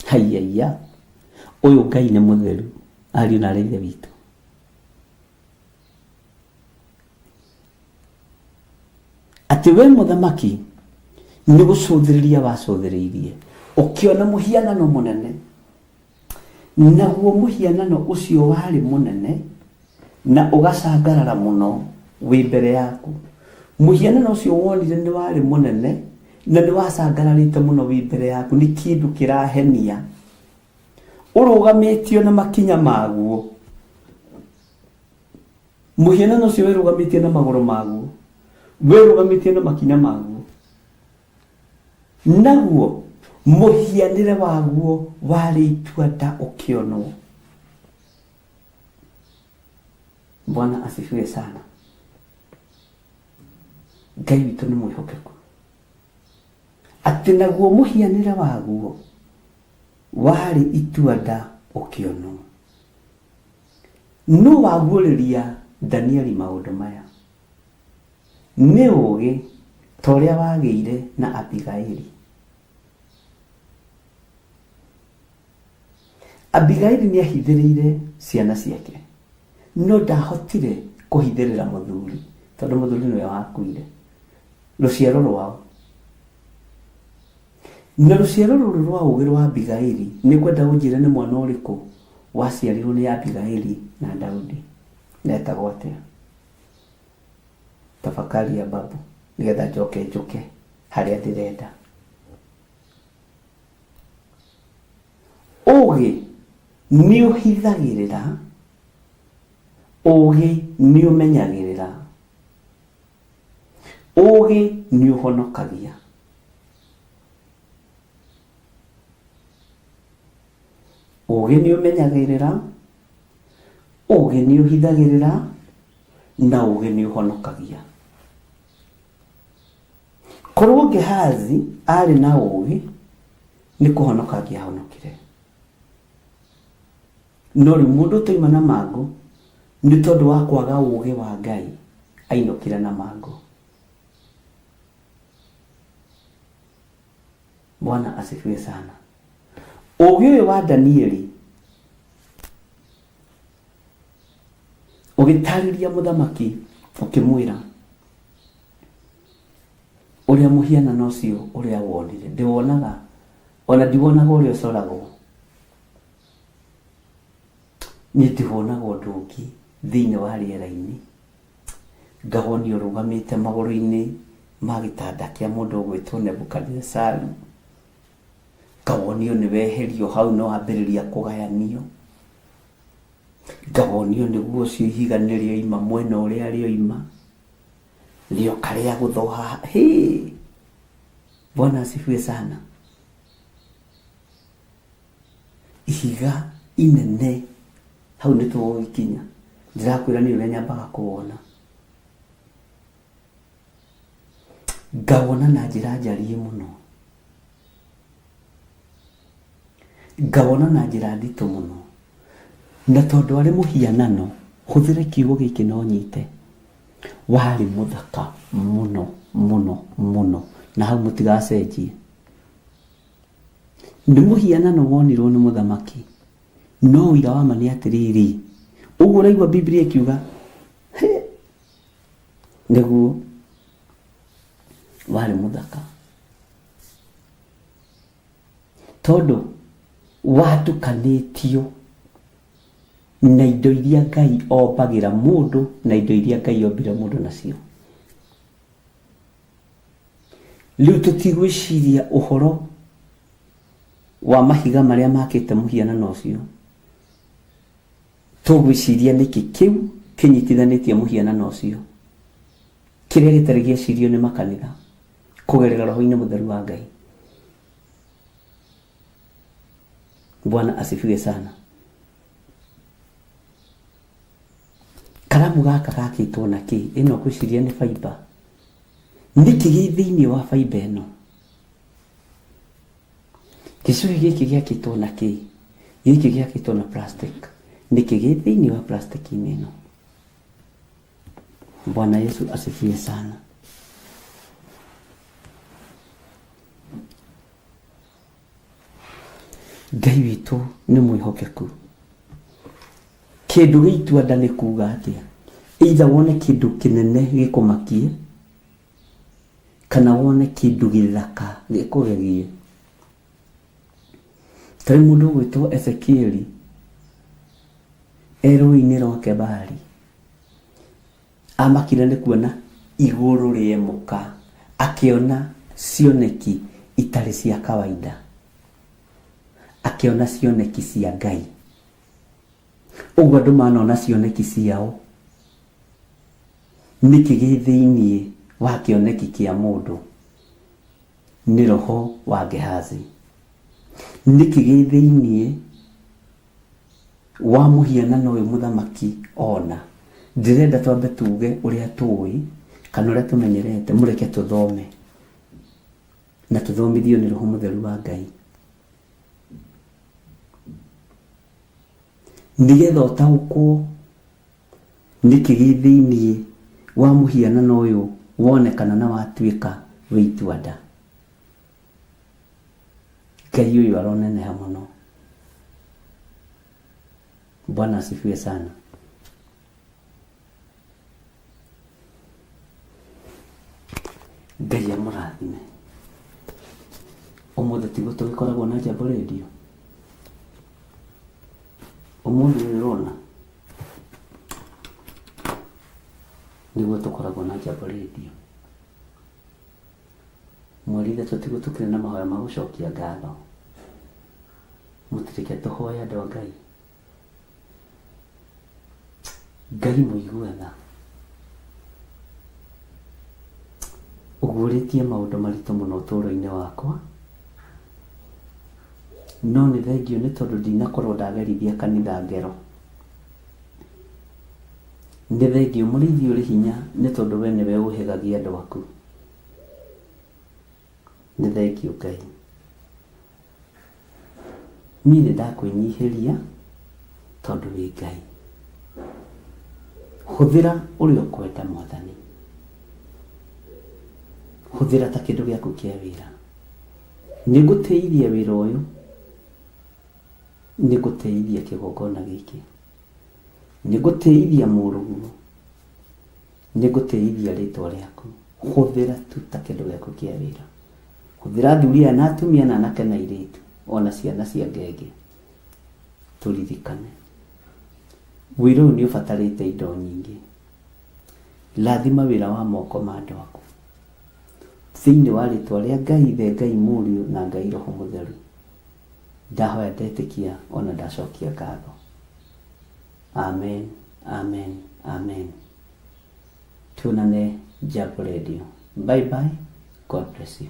Haiyaia, ũyũ Ngai nĩ mũtheru, ariũ na aarĩ a Ithe witũ. Atĩ we mũthamaki nĩ gũcũthĩrĩria wacũthĩrĩirie, ũkĩona mũhianano mũnene, naguo mũhianano ũcio warĩ mũnene na ũgacangarara mũno wĩ mbere yaku. Mũhianano ũcio wonire nĩ warĩ mũnene na nĩ wacangararĩte mũno wĩ mbere yaku, nĩ kĩndũ kĩrahenia, ũrũgamĩtio na makinya maguo. Mũhianano ũcio wĩrũgamĩtie na magũrũ maguo, wĩrũgamĩtie na makinya maguo, naguo mũhianĩre waguo warĩ itua-nda ũkĩonwo. Bwana asifiwe sana. Ngai witũ nĩ mwĩhokeku, atĩ naguo mũhianĩre waguo warĩ itua-nda ũkĩonwo. Nũ waguũrĩria Danieli maũndũ maya? Nĩ ũũgĩ ta ũrĩa wagĩire na Abigaili. Abigaili nĩ ahithĩrĩire ciana ciake, no ndahotire kũhithĩrĩra mũthuri, tondũ mũthuri nĩwe wakuire. Rũciaro rwao. Na rũciaro rũrũ rwa ũũgĩ rwa Abigaili, nĩ ngwenda ũnjĩre nĩ mwana ũrĩkũ waciarirwo nĩ Abigaili na Daudi, na etagwo atĩa? Tafakari ya babu, nĩgetha njoke njũke harĩa ndĩrenda. Ũũgĩ nĩ ũhithagĩrĩra, ũũgĩ nĩ ũmenyagĩrĩra, ũũgĩ nĩ ũhonokagia. Ũũgĩ nĩ ũmenyagĩrĩra, ũũgĩ nĩ ũhithagĩrĩra, na ũũgĩ nĩ ũhonokagia. Korwo Gehazi arĩ na ũũgĩ, nĩ kũhonoka angĩahonokire. No rĩu mũndũ ũtoima na mangũ, nĩ tondũ wa kwaga ũũgĩ wa Ngai, ainũkire na mangũ. Bwana asifiwe sana. Ũũgĩ ũyũ wa Danieli ũgĩtarĩria mũthamaki ũkĩmwĩra ũrĩa mũhianano ũcio ũrĩa wonire ndĩwonaga ona ndiwonaga ũrĩa ũcoragwo niĩ ndiwonaga ũndũ ũngĩ thĩinĩ wa rĩera-inĩ ngawonio ũrũgamĩte magũrũ-inĩ ma gĩtanda kĩa mũndũ ũgwĩtwo Nebukadinezaru, ngawonio nĩ weherio hau na wambĩrĩria kũgayanio, ngawonio nĩguo ũcio ihiga nĩ rĩoima mwena ũrĩa rĩoima, rĩoka rĩagũthwo haha, hĩ! Bwana asifiwe sana. Ihiga inene hau nĩ tũgũgĩkinya, ndĩrakwĩra niĩ ũrĩa nyambaga kũwona. Ngawona na njĩra njariĩ mũno, ngawona na njĩra nditũ mũno, na tondũ arĩ mũhianano, hũthĩre kiugo gĩkĩ na ũnyite, warĩ mũthaka mũno mũno mũno, na hau mũtigacenjie. Nĩ mũhianano wonirwo nĩ mũthamaki, no ũira wa ma nĩ atĩrĩrĩ, ũguo ũraigua Bibilia ĩkiuga, hĩ, nĩguo warĩ mũthaka, tondũ watukanĩtio na indo iria Ngai ombagĩra mũndũ na indo iria Ngai ombire mũndũ nacio. Rĩu tũtigwĩciria ũhoro wa mahiga marĩa makĩte mũhianano ũcio, tũgwĩciria nĩkĩ kĩu kĩnyitithanĩtie mũhianano ũcio, kĩrĩa gĩtarĩ gĩecirio nĩ makanitha kũgerera roho-inĩ mũtheru wa Ngai. Bwana asifiwe sana. Karamu gaka gakĩtwo na kĩ? Ĩno ngwĩciria nĩ fiber. Nĩkĩ gĩ thĩinĩ wa fiber ĩno? Gĩcũhĩ gĩkĩ gĩakĩtwo na kĩ? Gĩkĩ gĩakĩtwo na plastic. Nĩkĩ gĩ thĩinĩ wa plastic-inĩ ĩno? Bwana Yesu asifiwe sana. Ngai witũ nĩ mwĩhokeku. Kĩndũ gĩ itua-nda nĩ kuga atĩa? Either wone kĩndũ kĩnene gĩkũmakie, kana wone kĩndũ gĩthaka gĩkũgegie. Tarĩ mũndũ ũgwĩtwo Ezekieli e rũĩ-inĩ rwa Kebari, amakire nĩ kuona igũrũ rĩemũka, akĩona cioneki itarĩ cia kawaida, akĩona cioneki cia Ngai. Ũguo andũ manona cioneki ciao, nĩkĩ gĩ thĩiniĩ wa kĩoneki kĩa mũndũ? Nĩ roho wa Gehazi. Nĩkĩ gĩ thĩiniĩ wa mũhianano ũyũ mũthamaki ona? Ndĩrenda twambe tuge ũrĩa tũĩ kana ũrĩa tũmenyerete, mũreke tũthome na tũthomithio nĩ Roho Mũtheru wa Ngai, nĩgetha ũtaũkwo nĩkĩ gĩ thĩiniĩ wa mũhianano ũyũ wonekana na watuĩka wĩ itua-nda. Ngai ũyũ aroneneha mũno. Bwana asifiwe sana. Ngai amũrathime. Ũmũthĩ tiguo tũgĩkoragwo na Jambo Radio? Ũmũthĩ ũyũ ũrona nĩguo tũkoragwo na Jambo Radio. Mweri ithatũ tiguo tũkĩrĩ na mahoya ma gũcokia ngatho. Mũtireke tũhoye andũ a Ngai. Ngai mũigua tha, ũguũrĩtie maũndũ maritũ mũno ũtũũro-inĩ wakwa, no nĩ thengiũ nĩ tondũ ndinakorwo ndagerithia kanitha ngero. Nĩ thengiũ mũrĩithi ũrĩ hinya nĩ tondũ we nĩwe ũhĩgagia andũ aku. Nĩ thengiũ Ngai. Niĩ nĩ ndakwĩnyihĩria tondũ wĩ Ngai. Hũthĩra ũrĩa ũkwenda Mwathani. Hũthĩra ta kĩndũ gĩaku kĩa wĩra. Nĩ ngũtĩithia wĩra ũyũ, nĩ ngũtĩithia kĩgongona gĩkĩ, nĩ ngũtĩithia mũrũguo, nĩ ngũtĩithia rĩtwa rĩaku. Hũthĩra tu ta kĩndũ gĩaku kĩa wĩra. Hũthĩra athuri aya na atumia na anake na airĩtu ona ciana cia ngenge. Tũririkane wĩra ũyũ nĩ ũbatarĩte indo nyingĩ. Rathima wĩra wa moko ma andũ aku. Thĩinĩ wa rĩtwa rĩa Ngai Ithe, Ngai Mũriũ na Ngai Roho Mũtheru, ndahoya ndetĩkia ona ndacokia ngatho. Amen, amen, amen. Tuonane Jambo Radio. Bye bye. God bless you.